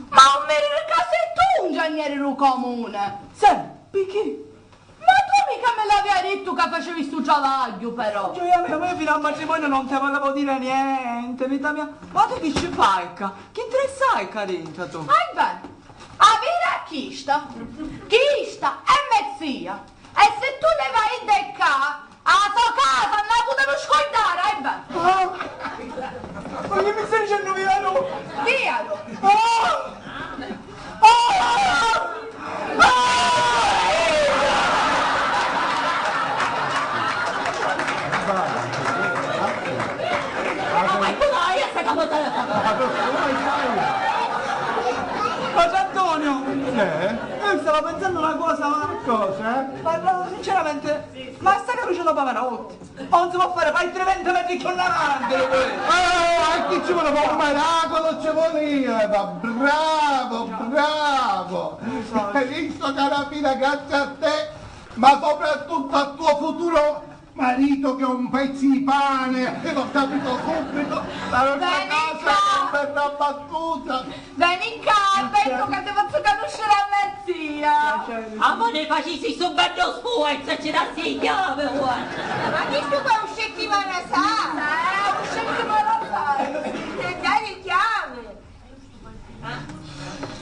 Ma non mi ricordo che sei tu ingegnere dû comuni! Sì, perché? Ma tu mica mi l'avia dittu ca facevi stu travagghiu, però! Gioia mia, ma io fino al matrimonio non ti volevo dire niente, vita mia. Ma tu chi ci fai qua? Chi interessai qua dentro tu? Ai beh, a viri a chista! Chista è me zia! E si tu te vai di ccà, a so casa non la putemu scurdari, ai beh! Ah! Ma chi mi stai dicennu, Piero? Piero! Ah! Ah! Ah! Ma come hai sta cosa? Patr'Antonio! Eh? Io stavo pensando una cosa, ma... Cosa? Ma no, sinceramente, ma sta caruccia da Pavarotti non si può fare, fai tre venti metri più in avanti, lui. Oh, e chi ci vuole? Un miracolo ci voleva, bravo, bravo. Hai visto, carapina, grazie a te, ma soprattutto a tuo futuro marito che è un pezzo di pane, l'ho capito subito, la nostra casa non verrà battuta. Veni ccà, Alberto, ca ti fazzu canusciri a me zia. Amore, facissi stu beddu sfuerzu e ci dassi i chiavi, uè. Ma chistu poi uscì chi mala sa? Eh, uscì chi mala sa. Ti dai i chiavi.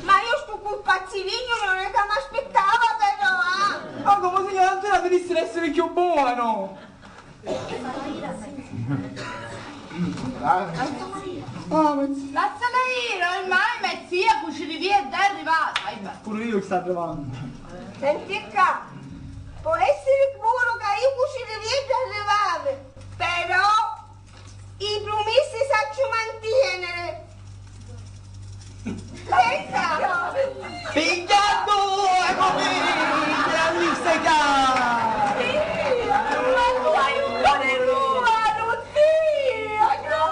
Ma io stu pupazzilignu non è ca m'aspittava, però, ah. Ma come, signora, non ti la devissi essere più buono? Ah, ma... Lassala iri, ormai me zia Cucirivia è arrivata. Ai beh. Pure io sta arrivando. Senti ccà, può essiri puru ca io Cucirivia è arrivata, però i prumessi sacciu mantieniri. Pigghia due, come grandi secà! Sì, ma tu hai un cuore nuovo, Dio, no!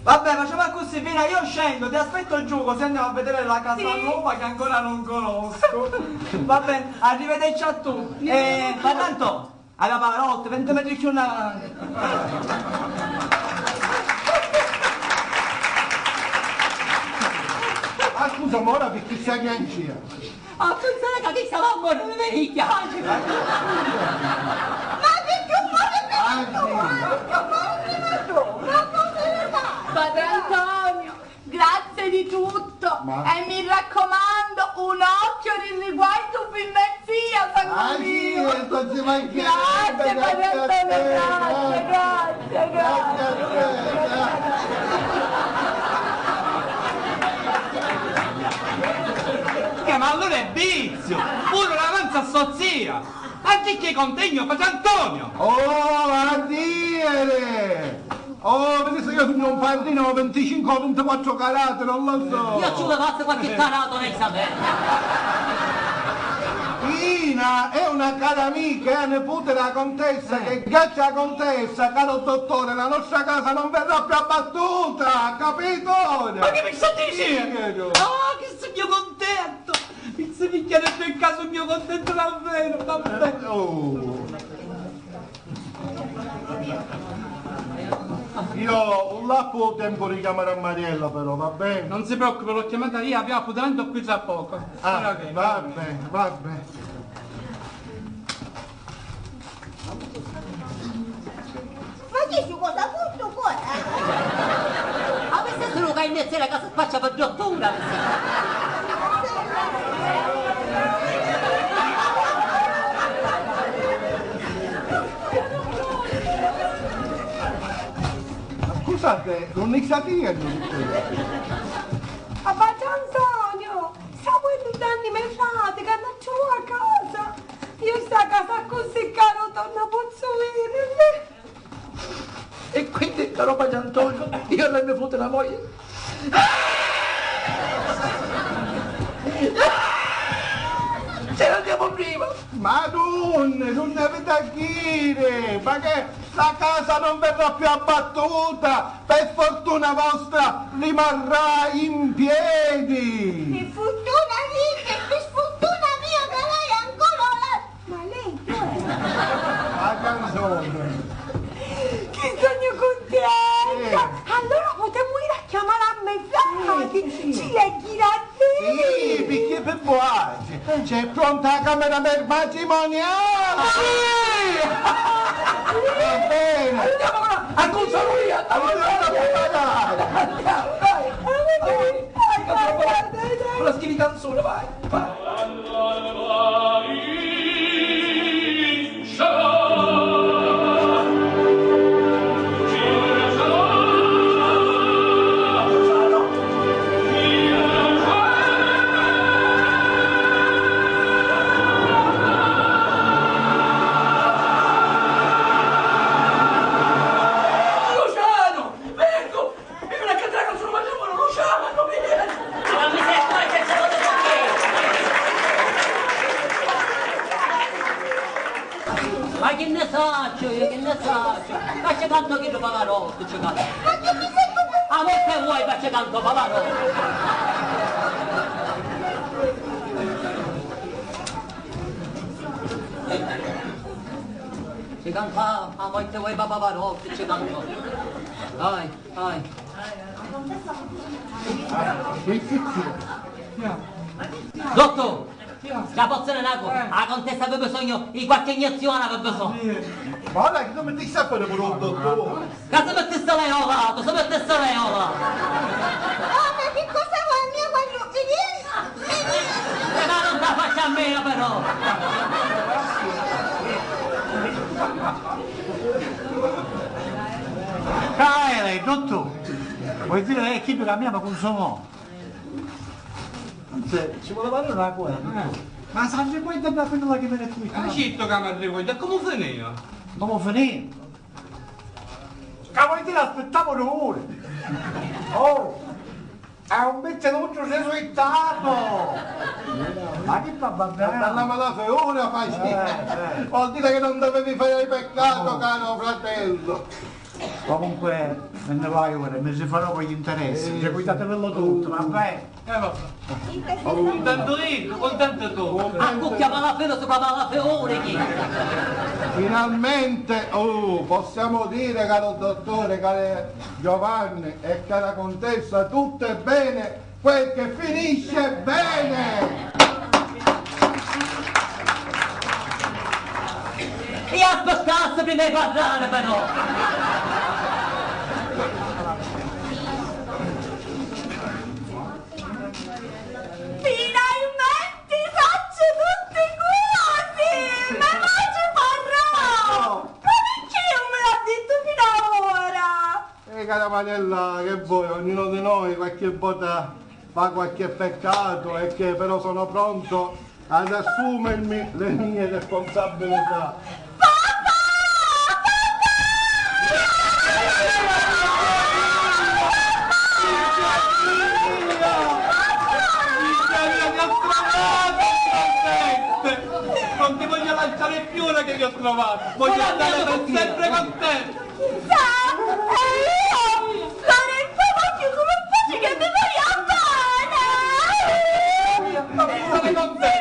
Vabbè, facciamo così, Pina, io scendo, ti aspetto giù, così andiamo a vedere la casa nuova che ancora non conosco. Va bene, arrivederci a tutti. Eh, ma tanto, alla Pavarotti, venti metri più in avanti. Ah, scusa, ma ora perché stai in cia? A pensari ca chista va a moriri di chianciri! Ma chi chiù mori prima tu! Ma chi chiù mori prima tu! Ma povera! Padre Antonio, grazie di tutto! Ma... E mi raccomando, un occhio di riguardo pi me zia, sangu mio! Ah, sì, e non ci mancherebbe, grazie, grazie a te, grazie, grazie, grazie, grazie. Che, ma allora è bizio! Pure la manza a so zia! Ma chi che contegno, Padre Antonio? Oh, a dire! Oh, vedi, se io sugnu un padrino, venticinque o ventiquattro carati, non lo so. Io ci vuole fare qualche carato, lei sa bene. Pina è una cara amica, è la nipote della contessa, eh, che grazie alla contessa, caro dottore, la nostra casa non verrà più abbattuta, capito? Ma che mi stai dicendo? Sì, vero. Ah, che sugnu contento! Mi si picchia nel caso mio contento davvero, davvero. Oh. Io un lappo ho tempo di chiamare a Mariella, però, va bene? Non si preoccupi, l'ho chiamata io, abbiamo appuntamento qui tra poco. Ah, va bene, va bene. Ma chi su cosa tutto qua? Ma questa solo che in mezzo alla casa spaccia per dottura. Nun ni sapìa. Papà Antonio, sapiti tanti me frati ca hannu a casa. Io sta casa così cara non la posso vedere. E quindi, caro padre Antonio, io e lei mi fute la moglie. Ce l'andiamo prima! Madonna, non ne avete a dire! Ma che la casa non verrà più abbattuta! Per fortuna vostra rimarrà in piedi! Pi furtuna di chi? Pi sfurtuna mia ca l'haiu ancora la... Ma lei chi è? La canzone. Che sogno contenta! Eh. Allora potremmo ir a chiamare a me frati, sì, sì, sì, ci legghirà. Sì, perché per voi c'è pronta la camera per matrimoniale! Sì! Va bene! Andiamo con la, al consoleria! Andiamo a preparare! Andiamo, dai! Con la schifo canzone, vai! Vai! Luciano! Vengo! Mi veni a cantari la canzoni, ma Luciano, mi veni! Ma mi sei fuori senza voto perché? Ma chi ne saccio io, chi ne saccio? Ma ci canto chi Pavarotti, ci canto. Ma chi mi sei tu? Ah, ma che vuoi, ma ci canto Pavarotti. Ci canto, ah, ma che vuoi, Pavarotti, ci canto. Dai. Vai. Dottor, ci la pozzu diri na cosa? Eh. La contessa aveva bisogno di qualche iniezione, aveva bisogno. Guarda che tu mi stai sapendo pure un dottore. Che si mettesse lei ora, si mettesse lei ora. Oh, ma che cosa vuoi mio quando... Eh, ma non la faccio a meno, però. Caere, dottore, vuoi dire che chi per la mia mi consumò? Anzi, ci voleva dire una cosa, dottore. Ma se arrivò da una fine che mi ne... Ma certo che mi arrivò, e come finì? Come finì? Ca vuoi dire, aspettavo due ore. Oh! È un pezzo di un risultato! Ma che fa, va bene? Una bella malafiura fai! Eh, eh. Vuol dire che non dovevi fare peccato, caro fratello. Comunque, me ne vado ora, mi rifarò con gli interessi. Sì, sì. Guardatevelo tutto, va bene? Eh, va bene. Contento io, contento tu. Ah, cucchia malafede, si fa malafede, chi? Finalmente, oh, possiamo dire, caro dottore, caro Giovanni e cara contessa, tutto è bene quel che finisce bene! E aspettassi prima di parlare, però! Finalmente sacciu tutti cosi! Mi facciu parrà! Ma picchì non me l'ha dittu fino a ora? Eh, cara Mariella, che vuoi? Ognuno di noi qualche volta fa qualche peccato e che però sono pronto ad assumermi le mie responsabilità. Papà! Papà! Non ti voglio lasciare più ora che vi ho trovato, voglio stare per sempre con te. Chissà, e io, Lorenzo, voglio come faccio che mi voglio bene! Stare con te.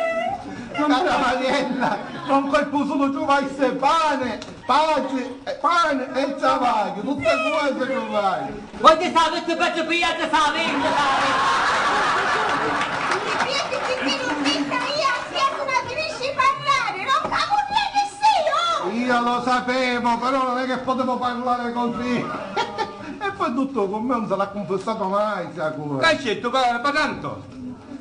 Cara Mariella, con quel pusuno tu vai se pane, pace, eh, pane e travaglio, tutte cose tu vai. Voi ti sapete peggio pigliate sta vita, dai! Mi piace che ti non senta io, sia come finisci parlare, non capo più nessuno! Io lo sapevo, però non è che potevo parlare così. E poi tutto con me non se l'ha confessato mai, sia cosa. Che hai detto, pa-, pa tanto?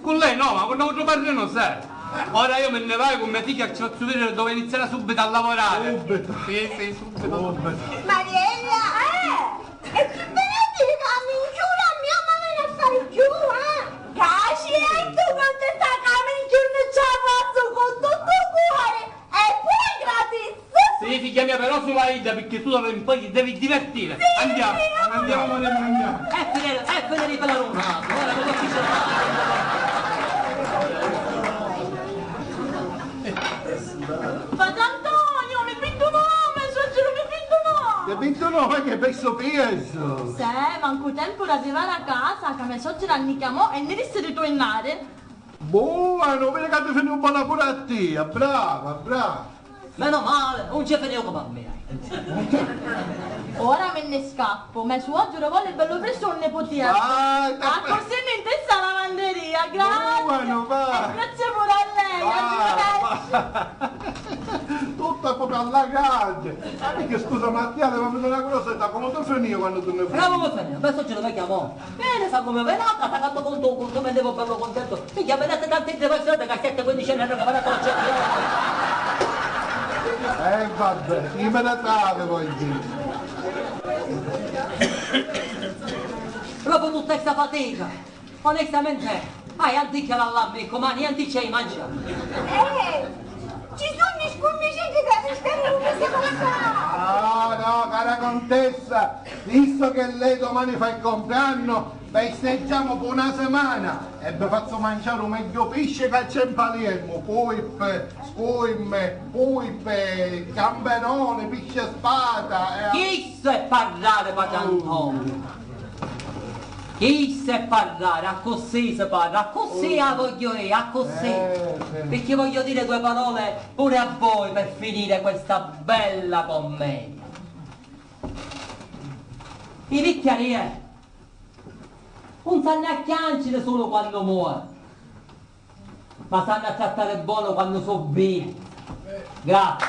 Con lei no, ma con un altro padre non serve. Ora io me ne vado con mia figlia che ci faccio vedere dove inizierà subito a lavorare. Subito. Sì, sì, subito. Subito. Mariella! Eh! E chi ve ne Chiamia però sulu a idda, picchì tu devi, poi ti devi divertire. Sì, andiamo, sì, andiamo, andiamo, andiamo. E finire, e finire per la luna. Ora come ci sono? Padre Antonio, mi perdonò, me suocero mi perdonò. Ti perdonò, ma che peso peso? Sì, mancu tempu d'arrivare a casa, che me suocero mi chiamò e mi disse di tornare. Buono, vedi che ti fai un buon lavoro a te, brava, brava. Meno male, non ci finìu come a me. Ora me ne scappo, me suocero vuole bello presto un niputiello. Vai, ah, così mi interessa la lavanderia, grazie. Buono, va. E grazie pure a lei, va, arrivederci. Va. Tutta proprio alla grande. Ma che scusa, Mattia, devo vedere una cosa, come tu finì quando tu ne fai? Bravo, come finì? Adesso ce lo vediamo. Bene, sa come ve l'altra, sta canto conto, conto, me devo bello contento. Minchia, vedete tanti interessanti che a sette quindici anni hanno cambiato la cerchia. Eh, vabbè, io me ne tave poi. Proprio tutta questa fatica. Onestamente, hai anticchia l'allarme, comani anticchia di mangiare. Eh, ci sono i scummicetti che si stanno questa cosa. No, no, cara contessa, visto che lei domani fa il compleanno, festeggiamo per una settimana e vi faccio mangiare il meglio pesce che c'è in Palermo, polpe, scolme, polpe, gamberone, pesce spada. Eh. Chisto è parlare, padre Antonio. Chisto è parlare, accussì si parla, accussì la voglio io, accussì. Eh, sì. Perché voglio dire due parole pure a voi per finire questa bella commedia. I vicchiarie non sanno a chiancere solo quando muore, ma sanno a trattare buono quando so vivi. Grazie.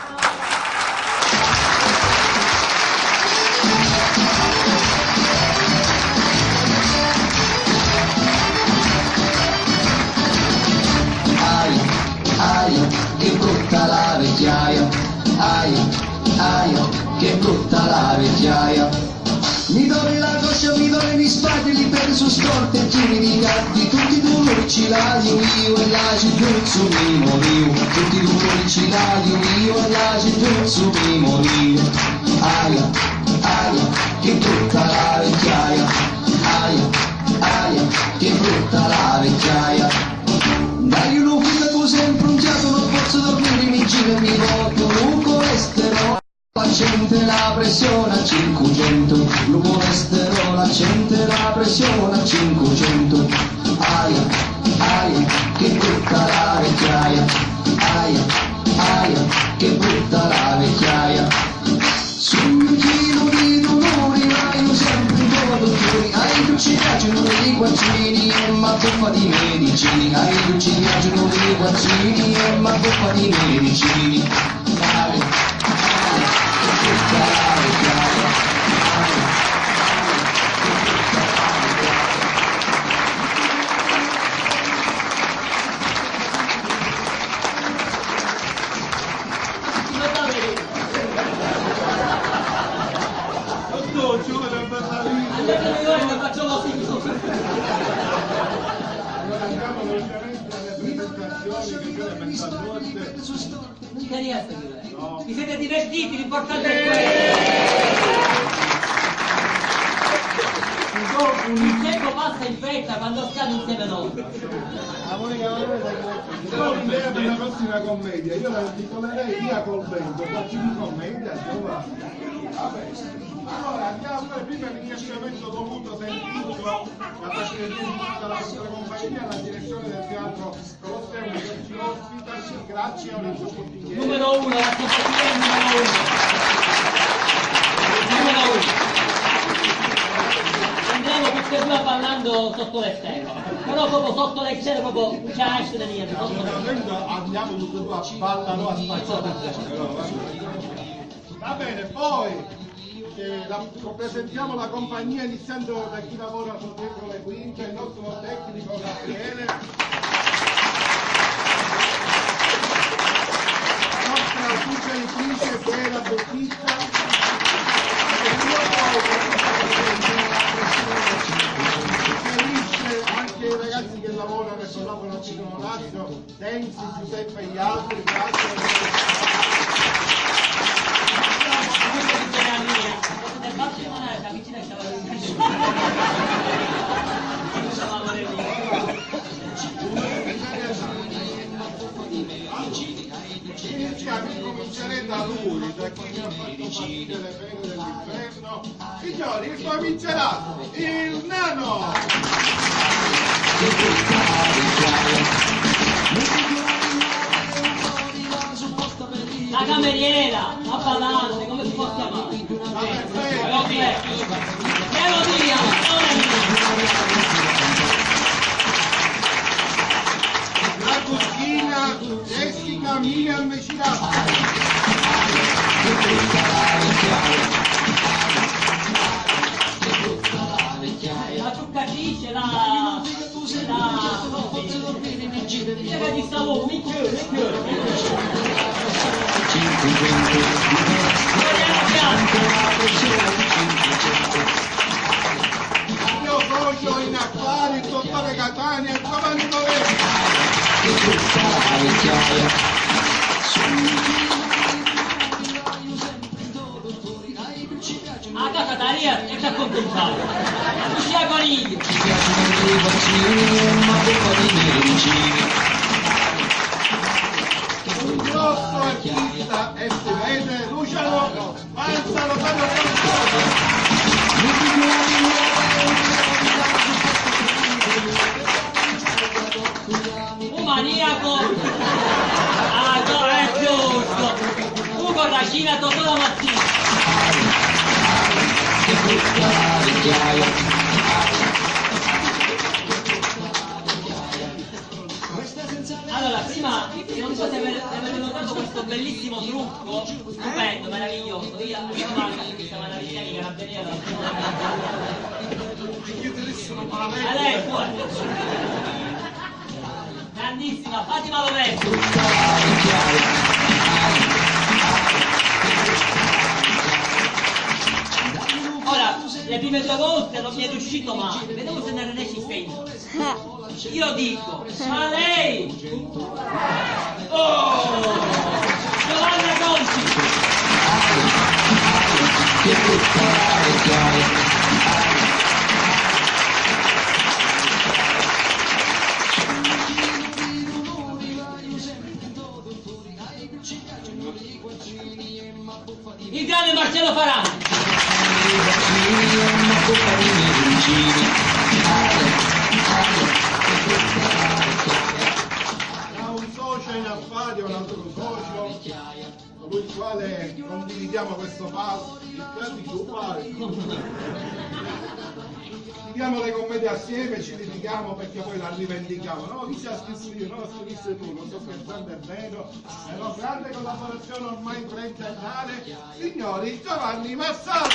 Aia, aia, che brutta la vecchiaia. Aia, aia, che brutta la vecchiaia. Mi doli la coscia, mi doli li spati, li pedi su storti e chini di gatti, tutti i duluri ci l'haiu iu e l'acitu su mi moriu, tutti i duluri ci l'haiu iu e l'acitu su mi moriu. Aia, aia, che brutta la vecchiaia, aia, aia, che brutta la vecchiaia. Dai un ficacu sempri un chiatu, non pozzu dormiri, mi gira e mi votu lu colesterolo. Accende la pressione a cinquecento, lu colesterolo accende la pressione a cinquecento. Aia, aia, che brutta la vecchiaia. Aia, aia, che brutta la vecchiaia. Sugnu chinu di duluri, vaiu sempri in due duturi. A iddu ci piacinu li guaccini e m'abbuffa di medicini. A iddu ci piacinu li guaccini e m'abbuffa di medicini. Allora andiamo velocemente alle presentazioni che c'è la mezzanotte. Chi è sta figura? No. Vi siete divertiti, l'importante è questo. Il tempo passa in fretta quando stiamo insieme noi. Ho un'idea per la prossima commedia, io la intitolerei Via col vento, facciamo commedia, insomma. Vabbè. Allora, andiamo, prima il ringraziamento dovuto, sentito da parte di tutta la nostra compagnia, alla direzione del teatro Colosseum che ci ospita, grazie a Lorenzo Portichieri. Numero uno, la compagnia numero uno. Numero uno. Andiamo tutti e due ballando sotto le stelle. Però proprio sotto le stelle, proprio non c'è altro da dire. Sotto le stelle. Andiamo tutti e due a ballare a spazzare. Va bene, poi eh, la, presentiamo la compagnia iniziando da chi lavora dietro le quinte, il nostro tecnico Gabriele, la nostra suggerittrice Vera Bottitta, e io poi suggerisce anche i ragazzi che lavorano e collaborano qui con Orazio, Denzi, Giuseppe e gli altri, grazie. Comincerete da lui, da chi mi ha fatto partire le pene dell'inferno. Signori, il famigerato, il nano! La cameriera, la badante, come si può chiamare? La perfetta. Melodia, melodia. La cugina Jessica Miriam Ciracci. La truccatrice, la, la, come si dice? Quella che sta lì, mi chiudo, mi chiudo. Mariana Bianco. Io voglio in affari il dottore Catania e Giovanni Lorenzo. A casa da Ria e t'accontentavo. Cusì a coniglio. Ci piacciono i vaccini, ma buffa di medicini. Un grosso artista e si vede, Luciano Panza, lo voglio conoscere. Un maniaco! Ah, no, è giusto! Ugo Racina, Totò la mattina! Allora, prima, non so se avete, avete notato questo bellissimo trucco, stupendo, meraviglioso. Io, io guardo questa maraviglia di carabinieri. Allora, è fuori. Grandissima, Fatima Lorenzo. Ora, le prime due volte non mi è riuscito male, vediamo se ne riesci sempre. Io dico, ma lei! Oh! Giovanna Conti! Il grande Marcello Farani. Tra un socio in affari e un altro socio, colui il quale condividiamo questo palco, il palco, viviamo le commedie assieme, ci litighiamo perché poi la rivendichiamo. No, chi ci ha scritto io, no, ho scritto tu, non sto scherzando, è vero. È una grande collaborazione ormai trentennale, signori, Giovanni Marsala.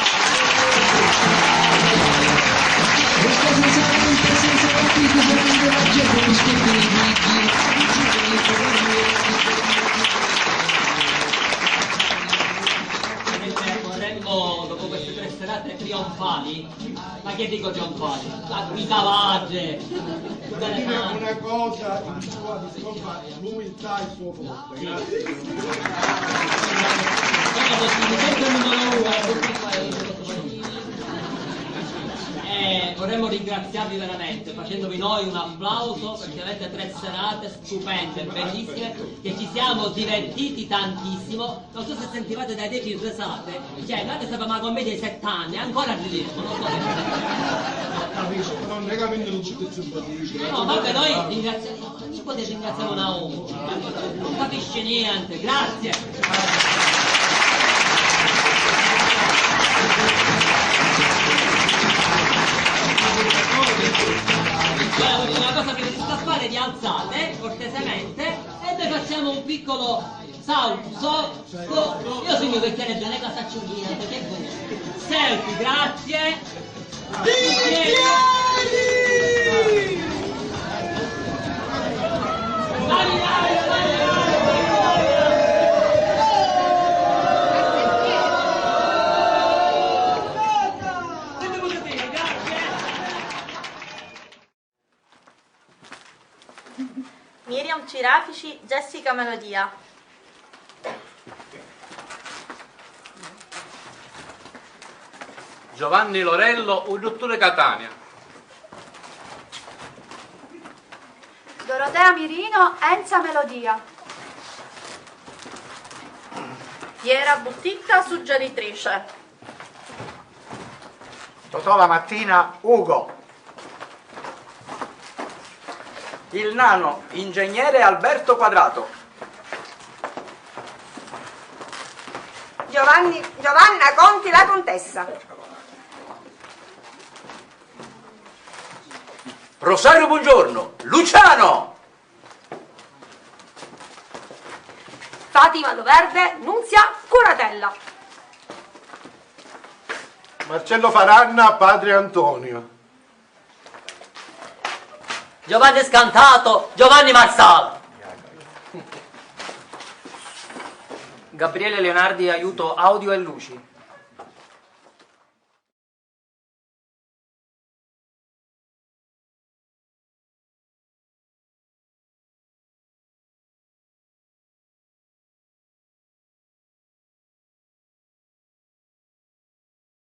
Vorremmo, dopo queste tre serate trionfali, ma che dico trionfali? La guida vage! Devo dire una cosa in sua discolpa, l'umiltà è il suo forte. Sì. Grazie. Dopo si sente il numero uno, eh, purtroppo è... Eh, vorremmo ringraziarvi veramente facendovi noi un applauso, perché avete tre serate stupende, bellissime, che ci siamo divertiti tantissimo. Non so se sentivate dai vecchi risate, cioè, noi che sapevamo la commedia di sette anni, ancora ridevamo, non so perché. Capisco, però non è che avendo tutti simpatici. No, vabbè, noi ringraziamo, non si può ringraziare una uomo, non capisce niente, grazie. Allora, una cosa che vi sta a fare, vi alzate cortesemente e noi facciamo un piccolo Salto, so, so, io sugnu vecchiareddu, non è che sacciu niente, che vuoi? Selfie, grazie. Bicchieri! Miriam Cirafici, Jessica Melodia. Giovanni Lorello, u dutturi Catania. Dorotea Mirino, Enza Melodia. Piera Butticca, suggeritrice. Totò la mattina, Ugo. Il nano, ingegnere Alberto Quadrato. Giovanni, Giovanna Conti, la contessa. Rosario Buongiorno, Luciano. Fatima Loverde, Nunzia Curatella. Marcello Faranna, padre Antonio. Giovanni Scantato, Giovanni Marsala. Gabriele Leonardi, aiuto audio e luci.